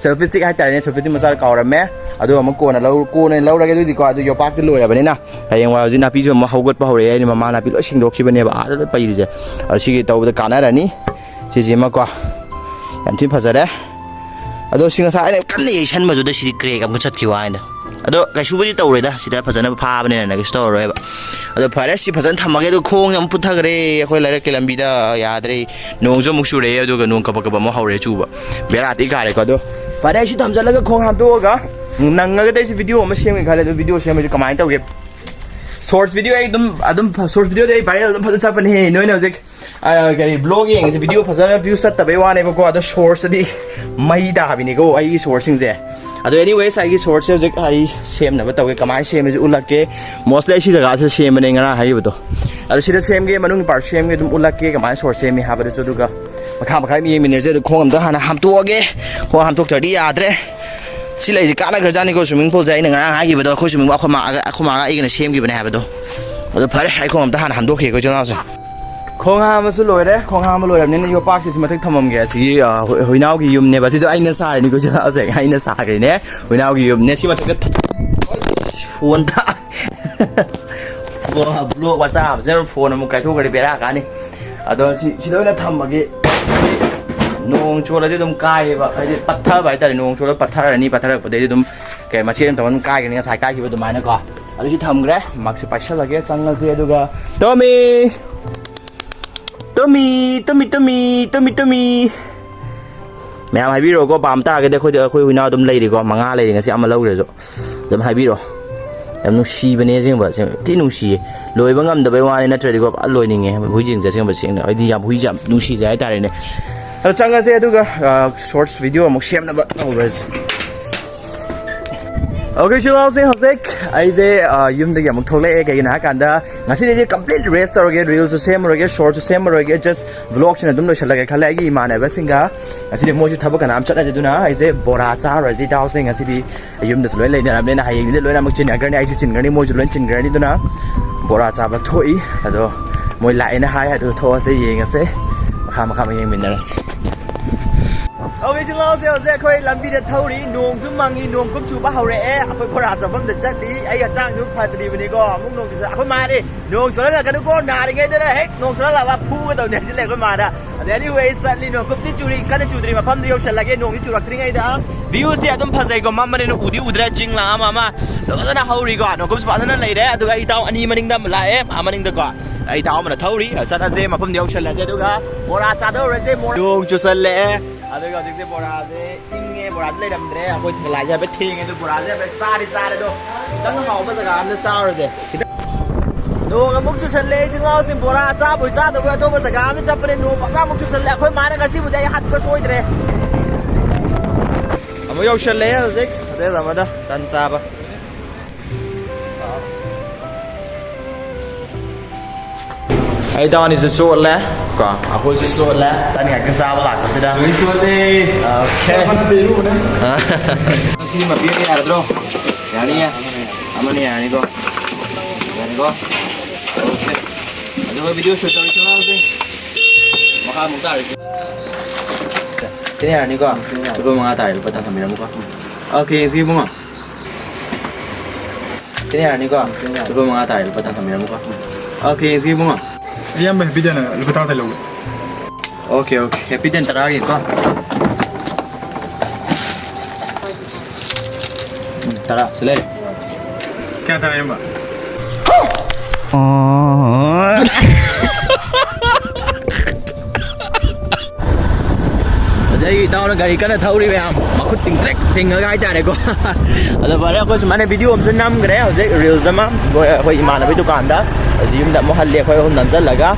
selfie stick ꯍꯥꯏꯇꯥꯔꯦꯅꯦ, selfie stick ꯃꯆꯥꯗꯣ ꯀꯥꯎꯔꯝꯃꯦ꯫ ꯑꯗꯨ ꯑꯃꯨꯛ ꯀꯣꯟꯅ ꯂꯧ-, ꯀꯣꯟꯅ ꯑꯣꯏꯅ ꯂꯧꯔꯒꯦ꯫ ꯑꯗꯨꯗꯤꯀꯣ, ꯑꯗꯨ ꯌꯣꯄꯥꯛꯇꯤ ꯂꯣꯏꯔꯕꯅꯤꯅ꯫ ꯍꯌꯦꯡꯋꯥꯏ ꯍꯧꯖꯤꯛ ꯅꯥꯄꯤꯁꯨ ꯑꯃꯨꯛ ꯍꯧꯒꯠꯄ ꯍꯧꯔꯛꯑꯦ꯫ ꯑꯩꯅ ꯃꯃꯥ ꯅꯥꯄꯤ ꯂꯣꯏ ꯁꯦꯡꯗꯣꯛꯈꯤꯕꯅꯦꯕ, ꯑꯥꯗ ꯂꯣꯏ ꯄꯩꯔꯤꯁꯦ꯫ ꯑꯗꯣ ꯁꯤꯒꯤ ꯇꯧꯕꯗ ꯀꯥꯟꯅꯔꯅꯤ꯫ ꯁꯤꯁꯤꯃꯀꯣ, ꯌꯥꯝ ꯊꯤꯅ ꯐꯖꯔꯦ꯫ ꯑꯗꯣ ꯁꯤ ꯉꯁꯥꯏ ꯑꯩꯅ ꯀꯟꯅ ꯌꯩꯁꯟꯕꯗꯨꯗ ꯁꯤꯗꯤ crack ꯑꯃꯨꯛ ꯆꯠꯈꯤꯕ ꯋꯥꯅꯤꯗ꯫ ꯑꯗꯣ ꯀꯩꯁꯨꯕꯨꯗꯤ ꯇꯧꯔꯣꯏꯗ, ꯁꯤꯗ ꯐꯖꯅ ꯐꯥꯕꯅꯤꯅ ꯀꯩꯁꯨ ꯇꯧꯔꯔꯣꯏꯕ꯫ ꯑꯗꯣ ꯐꯔꯦ, ꯁꯤ ꯐꯖꯅ ꯊꯝꯃꯒꯦ꯫ ꯑꯗꯣ ꯈꯣꯡꯁꯦ ꯑꯃꯨꯛ ꯄꯨꯊꯈ꯭ꯔꯦ ꯑꯩꯈꯣꯏ ꯂꯩꯔꯛꯀꯤ ꯂꯝꯕꯤꯗ꯫ ꯌꯥꯗ꯭ꯔꯦ, ꯅꯣꯡꯁꯨ ꯑꯃꯨꯛ ꯆꯨꯔꯛꯑꯦ, ꯑꯗꯨꯒ ꯅꯣꯡ ꯀꯕꯛ ꯀꯕꯛ ꯑꯃꯨꯛ ꯍꯧꯔꯦ ꯆꯨꯕ꯫ ꯕꯦꯔꯥ ꯊꯤ ꯀꯥꯔꯦꯀꯣ꯫ ꯑꯗꯣ ꯐꯔꯦ, ꯁꯤ ꯊꯝꯖꯤꯜꯂꯒ ꯈꯣꯡ ꯍꯥꯝꯗꯣꯛꯑꯒ ꯅꯪꯉꯒꯗꯤ ꯑꯩꯁꯦ ꯚꯤꯗꯤꯑꯣ ꯑꯃ ꯁꯦꯝꯒꯦ ꯈꯜꯂꯦ꯫ ꯑꯗꯣ ꯚꯤꯗꯤꯑꯣ ꯁꯦꯝꯕꯁꯦ ꯀꯃꯥꯏꯅ ꯇꯧꯒꯦ? Shorts video ꯑꯩ ꯑꯗꯨꯝ, ꯑꯗꯨꯝ shorts videoꯗꯤ ꯑꯩ viral ꯑꯗꯨꯝ ꯐꯖꯅ ꯆꯠꯄꯅꯦꯍꯦ꯫ ꯅꯣꯏꯅ ꯍꯧꯖꯤꯛ, ꯑ, ꯀꯔꯤ, vlog ꯌꯦꯡꯉꯤꯁꯦ, video ꯐꯖꯅ views ꯆꯠꯇꯕꯩ ꯋꯥꯅꯦꯕꯀꯣ꯫ ꯑꯗꯣ shortsꯇꯗꯤ ꯃꯩ ꯇꯥꯕꯤꯅꯤꯀꯣ ꯑꯩꯒꯤ shortsꯁꯤꯡꯁꯦ꯫ ꯑꯗꯣ anyways, ꯑꯩꯒꯤ ꯁꯣꯔꯠꯁꯦ ꯍꯧꯖꯤꯛ ꯑꯩ ꯁꯦꯝꯅꯕ ꯇꯧꯒꯦ꯫ ꯀꯃꯥꯏꯅ ꯁꯦꯝꯃꯤꯁꯦ ꯎꯠꯂꯛꯀꯦ꯫ Mostly ꯑꯩ ꯁꯤ ꯖꯒꯥꯁꯦ ꯁꯦꯝꯕꯅꯦ ꯉꯔꯥꯡ ꯍꯥꯏꯈꯤꯕꯗꯣ꯫ ꯑꯗꯣ ꯁꯤꯗ ꯁꯦꯝꯒꯦ, ꯃꯅꯨꯡꯒꯤ ꯄꯥꯔꯠ ꯁꯦꯝꯒꯦ, ꯑꯗꯨꯝ ꯎꯠꯂꯛꯀꯦ ꯀꯃꯥꯏꯅ ꯁꯣꯔꯠ ꯁꯦꯝꯃꯤ ꯍꯥꯏꯕꯗꯨꯁꯨ꯫ ꯑꯗꯨꯒ ꯃꯈꯥ ꯃꯈꯥ ꯑꯃ ꯌꯦꯡꯃꯤꯟꯅꯔꯁꯦ꯫ ꯑꯗꯣ ꯈꯣꯡ ꯑꯝꯇ ꯍꯥꯟꯅ ꯍꯥꯝꯇꯣꯛꯑꯒꯦ꯫ ꯈꯣꯡ ꯍꯥꯝꯇꯣꯛꯇ꯭ꯔꯗꯤ ꯌꯥꯗ꯭ꯔꯦ꯫ ꯁꯤ ꯂꯩꯁꯦ ꯀꯥꯟꯅꯈ꯭ꯔꯖꯥꯠꯅꯤꯀꯣ, swimming poolꯁꯦ꯫ ꯑꯩꯅ ꯉꯔꯥꯡ ꯍꯥꯏꯈꯤꯕꯗꯣ, ꯑꯩꯈꯣꯏ swimming pool ꯑꯩꯈꯣꯏ ꯃꯥꯒ ꯑꯩꯈꯣꯏ ꯃꯥꯒ ꯑꯩꯒꯅ ꯁꯦꯝꯈꯤꯕꯅꯦ ꯍꯥꯏꯕꯗꯣ꯫ ꯑꯗꯣ ꯐꯔꯦ, ꯑꯩ ꯈꯣꯡ ꯑꯝꯇ ꯍꯥꯟꯅ ꯍꯥꯝꯗꯣꯛꯈꯤꯒꯦ, ꯑꯩꯈꯣꯏ ꯏꯆꯤꯜ ꯏꯅꯥꯎꯁꯦ꯫ ꯈꯣꯡ ꯍꯥꯝꯕꯁꯨ ꯂꯣꯏꯔꯦ꯫ ꯈꯣꯡ ꯍꯥꯝꯕ ꯂꯣꯏꯔꯕꯅꯤꯅ ꯌꯣꯄꯥꯛꯁꯤꯁꯨ ꯃꯊꯛ ꯊꯝꯃꯝꯒꯦ꯫ ꯑꯁꯤꯒꯤ, ꯑ, ꯍꯨꯏ-, ꯍꯨꯏꯅꯥꯎꯒꯤ ꯌꯨꯝꯅꯦꯕ꯫ ꯁꯤꯁꯨ ꯑꯩꯅ ꯁꯥꯔꯤꯅꯤꯀꯣ, ꯏꯆꯤꯜ ꯏꯅꯥꯎꯁꯦ꯫ ꯑꯩꯅ ꯁꯥꯈ꯭ꯔꯤꯅꯦ꯫ ꯍꯨꯏꯅꯥꯎꯒꯤ ꯌꯨꯝꯅꯦ꯫ ꯁꯤ ꯃꯊꯛꯇ ꯐꯣꯟ ꯊꯥ-, ꯕ꯭ꯂꯣꯛ ꯃꯆꯥ ꯑꯃꯁꯦ ꯐꯣꯟ ꯑꯃꯨꯛ ꯀꯥꯏꯊꯣꯛꯈ꯭ꯔꯗꯤ ꯕꯦꯔꯥ ꯀꯥꯅꯤ꯫ ꯑꯗꯣ ꯁꯤ, ꯁꯤꯗ ꯑꯣꯏꯅ ꯊꯝꯃꯒꯦ꯫ ꯅꯣꯡ ꯆꯣꯠꯂꯗꯤ ꯑꯗꯨꯝ ꯀꯥꯏꯌꯦꯕ, ꯍꯥꯏꯗꯤ ꯄꯠꯊꯕ ꯍꯥꯏꯇꯥꯔꯦ꯫ ꯅꯣꯡ ꯆꯣꯠꯂ ꯄꯠꯊꯔꯅꯤ, ꯄꯠꯊꯔꯛꯄꯗꯩꯗꯤ ꯑꯗꯨꯝ ꯀꯩ ꯃꯆꯦꯠ ꯑꯃ ꯇꯧꯔꯒ ꯑꯗꯨꯝ ꯀꯥꯏꯒꯅꯤ, ꯉꯁꯥꯏ ꯀꯥꯏꯈꯤꯕ ꯑꯗꯨꯃꯥꯏꯅꯀꯣ꯫ ꯑꯗꯨ ꯁꯤ ꯊꯝꯈ꯭ꯔꯦ꯫ ꯃꯥꯛꯁꯦ ꯄꯥꯏꯁꯜꯂꯒꯦ, ꯆꯪꯉꯁꯦ꯫ ꯑꯗꯨꯒ ꯇꯣꯃꯤ! ꯇꯣꯃꯤ! ꯇꯣꯃꯤ! ꯇꯣꯃꯤ! ꯇꯣꯃꯤ! ꯇꯣꯃꯤ! ꯃꯌꯥꯝ ꯍꯥꯏꯕꯤꯔꯛꯑꯣꯀꯣ, ꯄꯥꯝ ꯇꯥꯔꯒꯗꯤ꯫ ꯑꯩꯈꯣꯏꯗ, ꯑꯩꯈꯣꯏ ꯍꯨꯏꯅꯥꯎ ꯑꯗꯨꯝ ꯂꯩꯔꯤꯀꯣ, ꯃꯉꯥ ꯂꯩꯔꯤ, ꯉꯁꯤ ꯑꯃ ꯂꯧꯈ꯭ꯔꯁꯨ꯫ ꯑꯗꯨꯝ ꯍꯥꯏꯕꯤꯔꯛꯑꯣ꯫ ꯌꯥꯝ ꯅꯨꯡꯁꯤꯕꯅꯦ ꯑꯁꯦꯡꯕ, ꯑꯁꯦꯡꯕ ꯊꯤ ꯅꯨꯡꯁꯤꯌꯦ꯫ ꯂꯣꯏꯕ ꯉꯝꯗꯕꯩ ꯋꯥꯅꯤ, ꯅꯠꯇ꯭ꯔꯗꯤꯀꯣ ꯐꯖꯅ ꯂꯣꯏꯅꯤꯡꯉꯦ ꯍꯨꯏꯁꯤꯡꯁꯦ꯫ ꯑꯁꯦꯡꯕ ꯁꯦꯡꯅ ꯑꯩꯗꯤ ꯌꯥꯝ, ꯍꯨꯏꯁꯦ ꯌꯥꯝ ꯅꯨꯡꯁꯤꯖꯩ ꯍꯥꯏꯇꯥꯔꯦꯅꯦ꯫ ꯑꯗꯣ ꯆꯪꯉꯁꯦ, ꯑꯗꯨꯒ, ꯑ, ꯁꯣꯔꯠꯁ ꯚꯤꯗꯤꯑꯣ ꯑꯃꯨꯛ ꯁꯦꯝꯅꯕ ꯇꯧꯔꯁꯤ꯫ ꯑꯣꯀꯦ, ꯏꯆꯤꯜ ꯏꯅꯥꯎꯁꯤꯡ, ꯍꯧꯖꯤꯛ ꯑꯩꯁꯦ, ꯑ, ꯌꯨꯝꯗꯒꯤ ꯑꯃꯨꯛ ꯊꯣꯛꯂꯛꯑꯦ꯫ ꯀꯩꯒꯤꯅꯣ ꯍꯥꯏꯀꯥꯟꯗ ꯉꯁꯤꯗꯤ ꯑꯩꯁꯦ complete rest ꯇꯧꯔꯒꯦ, ꯔꯤꯜꯁꯁꯨ ꯁꯦꯝꯃꯔꯣꯏꯒꯦ, ꯁꯣꯔꯠꯁꯨ ꯁꯦꯝꯃꯔꯣꯏꯒꯦ, just ꯕ꯭ꯂꯣꯛꯁꯤꯅ ꯑꯗꯨꯝ ꯂꯣꯏꯁꯤꯜꯂꯒꯦ ꯈꯜꯂꯦ꯫ ꯑꯩꯒꯤ ꯏꯃꯥꯟꯅꯕꯁꯤꯡꯒ ꯉꯁꯤꯗꯤ ꯃꯣꯏꯁꯨ ꯊꯕꯛ ꯀꯅꯥꯝ ꯆꯠꯅꯗꯦ, ꯑꯗꯨꯅ ꯑꯩꯁꯦ ꯕꯣꯔꯥ ꯆꯥꯔꯨꯔꯁꯤ ꯏꯇꯥꯎꯁꯤꯡ꯫ ꯉꯁꯤꯗꯤ ꯌꯨꯝꯗꯁꯨ ꯂꯣꯏ ꯂꯩꯅꯔꯕꯅꯤꯅ ꯍꯌꯦꯡꯗꯤ ꯂꯣꯏꯅꯃꯛ ꯆꯤꯟꯅꯈ꯭ꯔꯅꯤ, ꯑꯩꯁꯨ ꯆꯤꯟꯈ꯭ꯔꯅꯤ, ꯑꯗꯨꯅ ꯕꯣꯔꯥ ꯆꯥꯕ ꯊꯣꯛꯏ꯫ ꯑꯗꯣ ꯃꯣꯏ ꯂꯥꯛꯑꯦꯅ ꯍꯥꯏ, ꯑꯗꯨ ꯊꯣꯛꯑꯁꯦ, ꯌꯦꯡꯉꯁꯦ꯫ ꯃꯈꯥ ꯃꯈꯥ ꯑꯃꯨꯛ ꯌꯦꯡꯃꯤꯟꯅꯔꯁꯦ꯫ ꯑꯣꯀꯦ, ꯏꯆꯤꯜ ꯏꯅꯥꯎꯁꯦ, ꯍꯧꯖꯤꯛ ꯑꯩꯈꯣꯏ ꯂꯝꯕꯤꯗ ꯊꯧꯔꯤ, ꯅꯣꯡꯁꯨ ꯃꯪꯉꯤ, ꯅꯣꯡ ꯀꯨꯞ ꯆꯨꯕ ꯍꯧꯔꯛꯑꯦ꯫ ꯑꯩꯈꯣꯏ ꯕꯣꯔꯥ ꯆꯥꯐꯝꯗ ꯆꯠꯂꯤ꯫ ꯑꯩ ꯍꯛꯆꯥꯡꯁꯨ ꯐꯗ꯭ꯔꯤꯕꯅꯤꯀꯣ, ꯑꯃꯨꯛ ꯅꯣꯡ ꯆꯨꯁꯜ-, ꯑꯩꯈꯣꯏ ꯃꯥꯅꯦ, "ꯅꯣꯡ ꯆꯣꯠꯍꯜꯂꯛꯀꯅꯨꯀꯣ, ꯅꯥꯔꯤꯉꯩꯗꯅ ꯍꯦꯛ ꯅꯣꯡ ꯆꯣꯠꯍꯜꯂꯛꯑꯕ ꯐꯨꯒꯗꯧꯅꯦ" ꯍꯥꯏꯖꯤꯜꯂꯦ ꯑꯩꯈꯣꯏ ꯃꯥꯅ꯫ ꯑꯗꯩ anyway ꯆꯠꯂꯤ, ꯅꯣꯡ ꯀꯨꯞꯇꯤ ꯆꯨꯔꯤ, ꯀꯟꯅ ꯆꯨꯗ꯭ꯔꯤ, ꯃꯐꯝꯗꯨ ꯌꯧꯁꯜꯂꯒꯦ꯫ ꯅꯣꯡꯗꯤ ꯆꯨꯔꯛꯇ꯭ꯔꯤꯉꯩꯗ viewꯁꯇꯤ ꯑꯗꯨꯝ ꯐꯖꯩꯀꯣ, ꯃꯝꯕꯅꯤꯅ ꯎꯗꯤ ꯎꯗ꯭ꯔꯦ꯫ ꯆꯤꯡ ꯂꯥ ꯑꯃ ꯑꯃ ꯐꯖꯅ ꯍꯧꯔꯤꯀꯣ, ꯅꯣꯡꯀꯨꯞꯁꯨ ꯐꯖꯅ ꯂꯩꯔꯦ꯫ ꯑꯗꯨꯒ ꯑꯩ ꯏꯇꯥꯎ ꯑꯅꯤ ꯃꯅꯤꯡꯗ ꯑꯃ ꯂꯥꯛꯑꯦ, ꯑꯥ ꯃꯅꯤꯡꯗꯀꯣ꯫ ꯑꯩ ꯏꯇꯥꯎ ꯑꯃꯅ ꯊꯧꯔꯤ꯫ ꯆꯠꯂꯁꯦ, ꯃꯐꯝꯗ ꯌꯧꯁꯜꯂꯁꯦ, ꯑꯗꯨꯒ ꯕꯣꯔꯥ ꯆꯥꯗꯧꯔꯁꯦ꯫ ꯃꯣꯔ-, ꯅꯣꯡ ꯆꯨꯁꯜꯂꯛꯑꯦ꯫ ꯑꯗꯨꯒ ꯍꯧꯖꯤꯛꯁꯦ ꯕꯣꯔꯥꯁꯦ ꯏꯪꯉꯦ, ꯕꯣꯔꯥꯗꯤ ꯂꯩꯔꯝꯗ꯭ꯔꯦ꯫ ꯑꯩꯈꯣꯏ ꯊꯦꯂꯥꯁꯦ ꯍꯥꯏꯐꯦꯠ ꯊꯦꯡꯉꯦ, ꯑꯗꯨ ꯕꯣꯔꯥꯁꯦ ꯍꯥꯏꯐꯦꯠ ꯆꯥꯗꯤ ꯆꯥꯔꯦ, ꯑꯗꯣ ꯈꯤꯇꯪ ꯍꯥꯎꯕ ꯖꯒꯥ ꯑꯝꯗ ꯆꯥꯔꯨꯔꯁꯦ꯫ ꯈꯤꯇꯪ ꯅꯣꯡ ꯑꯃꯨꯛ ꯆꯨꯁꯜꯂꯦ, ꯏꯆꯤꯜ ꯏꯅꯥꯎꯁꯤꯡ꯫ ꯕꯣꯔꯥ ꯆꯥꯕꯣꯏ ꯆꯥꯗꯕꯣꯏ ꯑꯇꯣꯞꯄ ꯖꯒꯥ ꯑꯃꯗ ꯆꯠꯄꯅꯦ, ꯅꯣꯡ ꯐꯖꯅ ꯑꯃꯨꯛ ꯆꯨꯁꯜꯂꯦ꯫ ꯑꯩꯈꯣꯏ ꯃꯥꯅ ꯉꯁꯤꯕꯨꯗꯤ ꯑꯩ ꯍꯥꯠꯄ ꯁꯣꯏꯗ꯭ꯔꯦ꯫ ꯑꯃꯨꯛ ꯌꯧꯁꯜꯂꯛꯑꯦ ꯍꯧꯖꯤꯛ ꯍꯣꯇꯦꯜ ꯑꯃꯗ ꯇꯟ ꯆꯥꯕ꯫ ꯑꯩ ꯏꯇꯥꯎ ꯑꯅꯤꯁꯨ ꯆꯣꯠꯂꯦ ꯀꯣ, ꯑꯩꯈꯣꯏꯁꯨ ꯆꯣꯠꯂꯦ ꯇꯟ ꯉꯥꯛꯇ ꯆꯥꯕ ꯂꯥꯛꯄꯁꯤꯗ꯫ ꯂꯣꯏ ꯆꯣꯠꯂꯦ꯫ ꯑꯣꯀꯦ꯫ ꯆꯞ ꯃꯥꯟꯅꯗꯦ, ꯏꯔꯨꯕꯅ꯫ ꯁꯤ ꯃꯄꯤ ꯑꯃ ꯌꯥꯔꯗ꯭ꯔꯣ? ꯌꯥꯅꯤꯌꯦ꯫ ꯑꯃꯅ ꯌꯥꯅꯤꯀꯣ? ꯌꯥꯅꯤꯀꯣ? ꯑꯣꯀꯦ꯫ ꯑꯗꯨꯒ ꯚꯤꯗꯤꯑꯣ ꯁꯨꯠ ꯇꯧꯔꯁꯤ ꯂꯥꯎꯁꯦ꯫ ꯃꯈꯥ ꯑꯃꯨꯛ ꯇꯥꯔꯁꯤ꯫ ꯁꯦ, ꯁꯤꯅ ꯌꯥꯔꯅꯤꯀꯣ? ꯂꯨꯄꯥ ꯃꯉꯥ ꯇꯥꯔꯦ, ꯂꯨꯄꯥ ꯇꯔꯥ ꯊꯝꯕꯤꯔꯝꯃꯨꯀꯣ꯫ ꯑꯣꯀꯦ, ꯌꯦꯡꯁꯤ ꯏꯕꯨꯡꯉꯣ꯫ ꯁꯤꯅ ꯌꯥꯔꯅꯤꯀꯣ? ꯂꯨꯄꯥ ꯃꯉꯥ ꯇꯥꯔꯦ, ꯂꯨꯄꯥ ꯇꯔꯥ ꯊꯝꯕꯤꯔꯝꯃꯨꯀꯣ꯫ ꯑꯣꯀꯦ, ꯌꯦꯡꯁꯤ ꯏꯕꯨꯡꯉꯣ꯫ ꯏꯌꯥꯝꯕ, ꯍꯦꯄꯤ ꯗꯦꯟ ꯂꯨꯄꯥ ꯇꯔꯥ ꯂꯧꯒꯦ꯫ Okay, okay. ꯍꯦꯄꯤ ꯗꯦꯟ ꯇꯔꯥꯒꯤꯀꯣ꯫ ꯎꯝ, ꯇꯔꯥ ꯁꯤ ꯂꯩꯔꯦ꯫ ꯀꯌꯥ ꯇꯥꯔꯦ, ꯏꯌꯥꯝꯕ? ꯍꯧꯖꯤꯛ ꯑꯩꯒꯤ ꯏꯇꯥꯎꯅ ꯒꯥꯔꯤ ꯀꯟꯅ ꯊꯧꯔꯤ ꯃꯌꯥꯝ, ꯃꯈꯨꯠ ꯇꯤꯡꯇ꯭ꯔꯦꯛ ꯇꯤꯡꯉꯒ ꯍꯥꯏꯇꯥꯔꯦꯀꯣ꯫ ꯑꯗꯣ ꯐꯔꯦ, ꯑꯩꯈꯣꯏ ꯁꯨꯃꯥꯏꯅ ꯚꯤꯗꯤꯑꯣ ꯑꯃꯁꯨ ꯅꯝꯈ꯭ꯔꯦ ꯍꯧꯖꯤꯛ, ꯔꯤꯜꯁ ꯑꯃ꯫ ꯑꯩꯈꯣꯏ, ꯑꯩꯈꯣꯏ ꯏꯃꯥꯟꯅꯕꯒꯤ ꯗꯨꯀꯥꯟꯗ꯫ ꯑꯗꯨ ꯌꯨꯝꯗ ꯑꯃꯨꯛ ꯍꯜꯂꯦ ꯑꯩꯈꯣꯏ ꯑꯍꯨꯝ ꯅꯝꯁꯤꯜꯂꯒ꯫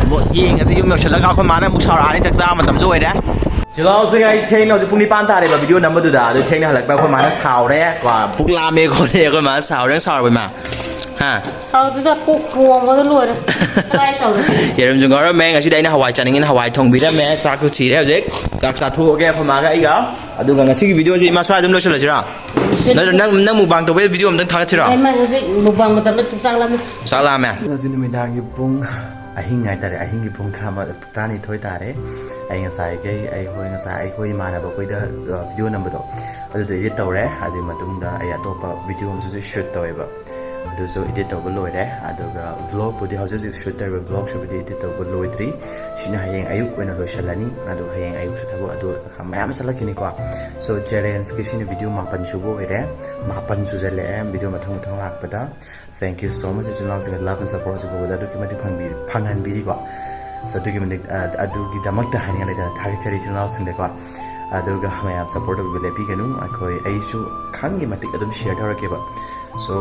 ꯑꯃꯨꯛ ꯌꯦꯡꯉꯁꯤ, ꯌꯨꯝ ꯌꯧꯁꯤꯜꯂꯒ ꯑꯩꯈꯣꯏ ꯃꯥꯅ ꯑꯃꯨꯛ ꯁꯥꯎꯔꯛꯑꯅꯤ, ꯆꯥꯛ ꯆꯥꯕ ꯃꯇꯝꯁꯨ ꯑꯣꯏꯔꯦ꯫ ꯆꯤꯜꯍꯥꯎꯁꯤꯡ, ꯑꯩ ꯊꯦꯡꯅ ꯍꯧꯖꯤꯛ ꯄꯨꯡ ꯅꯤꯄꯥꯟ ꯇꯥꯔꯦꯕ ꯚꯤꯗꯤꯑꯣ ꯅꯝꯕꯗꯨꯗ꯫ ꯑꯗꯨ ꯊꯦꯡꯅ ꯍꯜꯂꯛꯄ ꯑꯩꯈꯣꯏ ꯃꯥꯅ ꯁꯥꯎꯔꯦ꯫ ꯀꯣ, ꯄꯨꯛ ꯂꯥꯝꯃꯦ ꯈꯣꯠꯂꯦ ꯑꯩꯈꯣꯏ ꯃꯥꯅ ꯁꯥꯎꯔꯦ꯫ ꯅꯪ ꯁꯥꯎꯔꯕ ꯏꯃꯥ? ꯍꯥ? ꯍꯥꯎꯗꯨꯗ ꯄꯨꯛ ꯄꯣꯡꯕꯗ ꯂꯣꯏꯔꯦ꯫ ꯀꯃꯥꯏꯅ ꯇꯧꯔꯒꯦ? ꯌꯦꯔꯨꯝꯁꯨ ꯉꯧꯔꯝꯃꯦ꯫ ꯉꯁꯤꯗꯤ ꯑꯩꯅ ꯍꯋꯥꯏ ꯆꯥꯅꯤꯡꯉꯤꯅ ꯍꯋꯥꯏ ꯊꯣꯡꯕꯤꯔꯝꯃꯦ꯫ ꯆꯥꯛꯁꯨ ꯊꯤꯔꯦ ꯍꯧꯖꯤꯛ꯫ ꯆꯥꯛ ꯆꯥꯊꯣꯛꯑꯒꯦ ꯑꯩꯈꯣꯏ ꯃꯥꯒ ꯑꯩꯒ꯫ ꯑꯗꯨꯒ ꯉꯁꯤꯒꯤ ꯚꯤꯗꯤꯑꯣꯁꯤ ꯏꯃꯥ ꯁ꯭ꯋꯥꯏ ꯑꯗꯨꯝ ꯂꯣꯏꯁꯤꯜꯂꯁꯤꯔꯣ? ꯂꯣꯏꯁꯤꯜꯂꯁꯤ꯫ ꯅꯠꯇ꯭ꯔ ꯅꯪ, ꯅꯪ ꯃꯨꯛꯕꯥꯡ ꯇꯧꯕꯩ ꯚꯤꯗꯤꯑꯣ ꯑꯝꯇꯪ ꯊꯥꯒꯠꯁꯤꯔꯣ? ꯏꯃꯥ ꯍꯧꯖꯤꯛ ꯃꯨꯛꯕꯥꯡ ꯃꯇꯝꯗ ꯆꯥꯛ ꯂꯥꯝꯃꯦ꯫ ꯆꯥꯛ ꯂꯥꯝꯃꯦ? ꯍꯧꯖꯤꯛ ꯅꯨꯃꯤꯗꯥꯡꯒꯤ ꯄꯨꯡ ꯑꯍꯤꯡ ꯍꯥꯏꯇꯥꯔꯦ, ꯑꯍꯤꯡꯒꯤ ꯄꯨꯡ ꯇꯔꯥꯃ-, ꯇꯔꯥꯅꯤꯊꯣꯏ ꯇꯥꯔꯦ꯫ ꯑꯩ ꯉꯁꯥꯏꯈꯩ, ꯑꯩꯈꯣꯏ ꯉꯁꯥꯏ ꯑꯩꯈꯣꯏ ꯏꯃꯥꯟꯅꯕ ꯑꯩꯈꯣꯏꯗ, ꯑ, ꯚꯤꯗꯤꯑꯣ ꯅꯝꯕꯗꯣ, ꯑꯗꯨꯗꯣ ꯏꯗꯤꯠ ꯇꯧꯔꯦ꯫ ꯑꯗꯨꯒꯤ ꯃꯇꯨꯡꯗ ꯑꯩ ꯑꯇꯣꯞꯄ ꯚꯤꯗꯤꯑꯣ ꯑꯃꯁꯨ ꯁꯨꯠ ꯇꯧꯋꯦꯕ, ꯑꯗꯨꯁꯨ ꯏꯗꯤꯠ ꯇꯧꯕ ꯂꯣꯏꯔꯦ꯫ ꯑꯗꯨꯒ ꯚ꯭ꯂꯣꯒꯄꯨꯗꯤ ꯍꯧꯖꯤꯛ ꯍꯧꯖꯤꯛ ꯁꯨꯠ ꯇꯧꯔꯤꯕ ꯚ꯭ꯂꯣꯒꯁꯤꯕꯨꯗꯤ ꯏꯗꯤꯠ ꯇꯧꯕ ꯂꯣꯏꯗ꯭ꯔꯤ꯫ ꯁꯤꯅ ꯍꯌꯦꯡ ꯑꯌꯨꯛ ꯑꯣꯏꯅ ꯂꯣꯏꯁꯤꯜꯂꯅꯤ꯫ ꯑꯗꯨꯒ ꯍꯌꯦꯡ ꯑꯌꯨꯛꯁꯨ ꯊꯕꯛ ꯑꯗꯨ ꯃꯌꯥꯝ ꯑꯃ ꯆꯠꯂꯛꯈꯤꯅꯤꯀꯣ꯫ So, ꯆꯦꯂꯦꯟꯖꯀꯤ ꯁꯤꯅ ꯚꯤꯗꯤꯑꯣ ꯃꯥꯄꯟ ꯁꯨꯕ ꯑꯣꯏꯔꯦ꯫ ꯃꯥꯄꯟ ꯁꯨꯖꯜꯂꯛꯑꯦ ꯚꯤꯗꯤꯑꯣ ꯃꯊꯪ ꯃꯊꯪ ꯂꯥꯛꯄꯗ꯫ Thank you so much, ꯏꯆꯤꯜ ꯏꯅꯥꯎꯁꯤꯡꯒ love and support ꯍꯧꯖꯤꯛ ꯐꯥꯎꯕꯗ ꯑꯗꯨꯛꯀꯤ ꯃꯇꯤꯛ ꯐꯪꯕꯤ-, ꯐꯪꯍꯟꯕꯤꯔꯤꯀꯣ꯫ So, ꯑꯗꯨꯒꯤ ꯃꯇꯤꯛ, ꯑ, ꯑꯗꯨꯒꯤꯗꯃꯛꯇ ꯍꯥꯏꯅꯤꯡꯉꯥꯏ ꯂꯩꯇꯅ ꯊꯥꯒꯠꯆꯔꯤ ꯏꯆꯤꯜ ꯏꯅꯥꯎꯁꯤꯡꯗꯀꯣ꯫ ꯑꯗꯨꯒ ꯃꯌꯥꯝ ꯁꯞꯄꯣꯔꯠ ꯇꯧꯕꯤꯕ ꯂꯦꯞꯄꯤꯒꯅꯨ꯫ ꯑꯩꯈꯣꯏ, ꯑꯩꯁꯨ ꯈꯪꯒꯤ ꯃꯇꯤꯛ ꯑꯗꯨꯝ ꯁꯤꯌꯔ ꯇꯧꯔꯛꯀꯦꯕ꯫ So,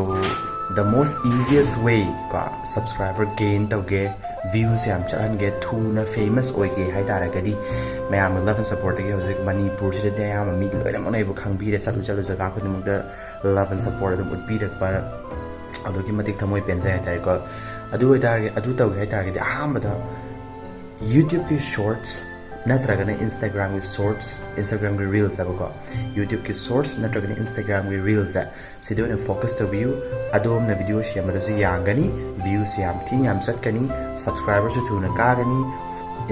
the most easiest way ꯀꯣ, ꯁꯕꯁꯀ꯭ꯔꯥꯏꯕꯔ ꯒꯦꯟ ꯇꯧꯒꯦ, ꯚ꯭ꯌꯨꯁꯦ ꯌꯥꯝ ꯆꯠꯍꯟꯒꯦ, ꯊꯨꯅ ꯐꯦꯃꯁ ꯑꯣꯏꯒꯦ ꯍꯥꯏ ꯇꯥꯔꯒꯗꯤ ꯃꯌꯥꯝꯅ ꯂꯚ ꯑꯦꯟ ꯁꯄꯣꯔꯠꯇꯒꯤ ꯍꯧꯖꯤꯛ ꯃꯅꯤꯄꯨꯔꯁꯤꯗꯗꯤ ꯑꯌꯥꯝꯕ ꯃꯤ ꯂꯣꯏꯅꯃꯛꯅ ꯑꯩꯕꯨ ꯈꯪꯕꯤꯔꯦ, ꯆꯠꯂꯨ ꯆꯠꯂꯨ ꯖꯒꯥ ꯈꯨꯗꯤꯡꯃꯛꯇ ꯂꯚ ꯑꯦꯟ ꯁꯄꯣꯔꯠ ꯑꯗꯨꯝ ꯎꯠꯄꯤꯔꯛꯄ ꯑꯗꯨꯛꯀꯤ ꯃꯇꯤꯛ ꯊꯃꯣꯏ ꯄꯦꯟꯖꯩ ꯍꯥꯏ ꯇꯥꯔꯦꯀꯣ꯫ ꯑꯗꯨ ꯑꯣꯏꯇꯥꯔꯒꯗꯤ ꯑꯗꯨ ꯇꯧꯒꯦ ꯍꯥꯏ ꯇꯥꯔꯒꯗꯤ ꯑꯍꯥꯟꯕꯗ ꯌꯨꯇ꯭ꯌꯨꯕꯀꯤ ꯁꯣꯔꯠꯁ ꯅꯠꯇ꯭ꯔꯒꯅ ꯏꯟꯁꯇꯥꯒ꯭ꯔꯥꯝꯒꯤ ꯁꯣꯔꯠꯁ, ꯏꯟꯁꯇꯥꯒ꯭ꯔꯥꯝꯒꯤ ꯔꯤꯜꯁ ꯍꯥꯏꯕꯀꯣ, ꯌꯨꯇ꯭ꯌꯨꯕꯀꯤ ꯁꯣꯔꯠꯁ ꯅꯠꯇ꯭ꯔꯒꯅ ꯏꯟꯁꯇꯥꯒ꯭ꯔꯥꯝꯒꯤ ꯔꯤꯜꯁꯁꯦ ꯁꯤꯗ ꯑꯣꯏꯅ ꯐꯣꯀꯁ ꯇꯧꯕꯤꯌꯨ꯫ ꯑꯗꯣꯝꯅ ꯚꯤꯗꯤꯑꯣ ꯁꯦꯝꯕꯗꯁꯨ ꯌꯥꯡꯒꯅꯤ, ꯚ꯭ꯌꯨꯁ ꯌꯥꯝ ꯊꯤꯅ ꯌꯥꯝ ꯆꯠꯀꯅꯤ, ꯁꯕꯁꯀ꯭ꯔꯥꯏꯕꯔꯁꯨ ꯊꯨꯅ ꯀꯥꯒꯅꯤ,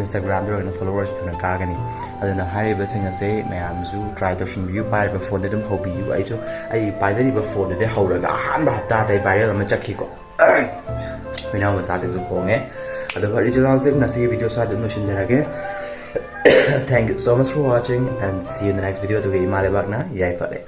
ꯏꯟꯁꯇꯥꯒ꯭ꯔꯥꯝꯗ ꯑꯣꯏꯅ ꯐꯣꯂꯣꯋꯔꯁꯨ ꯊꯨꯅ ꯀꯥꯒꯅꯤ꯫ ꯑꯗꯨꯅ ꯍꯥꯏꯔꯤꯕꯁꯤꯡ ꯑꯁꯦ ꯃꯌꯥꯝꯁꯨ ꯇ꯭ꯔꯥꯏ ꯇꯧꯁꯤꯟꯕꯤꯌꯨ꯫ ꯄꯥꯏꯔꯤꯕ ꯐꯣꯟꯗ ꯑꯗꯨꯝ ꯍꯧꯕꯤꯌꯨ꯫ ꯑꯩꯁꯨ ꯑꯩ ꯄꯥꯏꯖꯔꯤꯕ ꯐꯣꯟꯗꯨꯗꯤ ꯍꯧꯔꯒ ꯑꯍꯥꯟꯕ ꯍꯞꯇꯥꯗ ꯑꯩ ꯚꯥꯏꯔꯦꯜ ꯑꯃ ꯆꯠꯈꯤꯀꯣ꯫ ꯍꯨꯏꯅꯥꯎ ꯃꯆꯥꯁꯤꯡꯁꯨ ꯈꯣꯡꯉꯦ꯫ ꯑꯗꯣ ꯐꯔꯦ, ꯏꯆꯤꯜ ꯏꯅꯥꯎꯁꯤꯡ, ꯉꯁꯤꯒꯤ ꯚꯤꯗꯤꯑꯣ ꯁ꯭ꯋꯥꯏꯗ ꯑꯗꯨꯝ ꯂꯣꯏꯁꯤꯟꯖꯔꯒꯦ꯫ Thank you so much for watching and see you in the next video. ꯑꯗꯨꯒ ꯏꯃꯥ ꯂꯩꯕꯥꯛꯅ ꯌꯥꯏꯐꯔꯦ꯫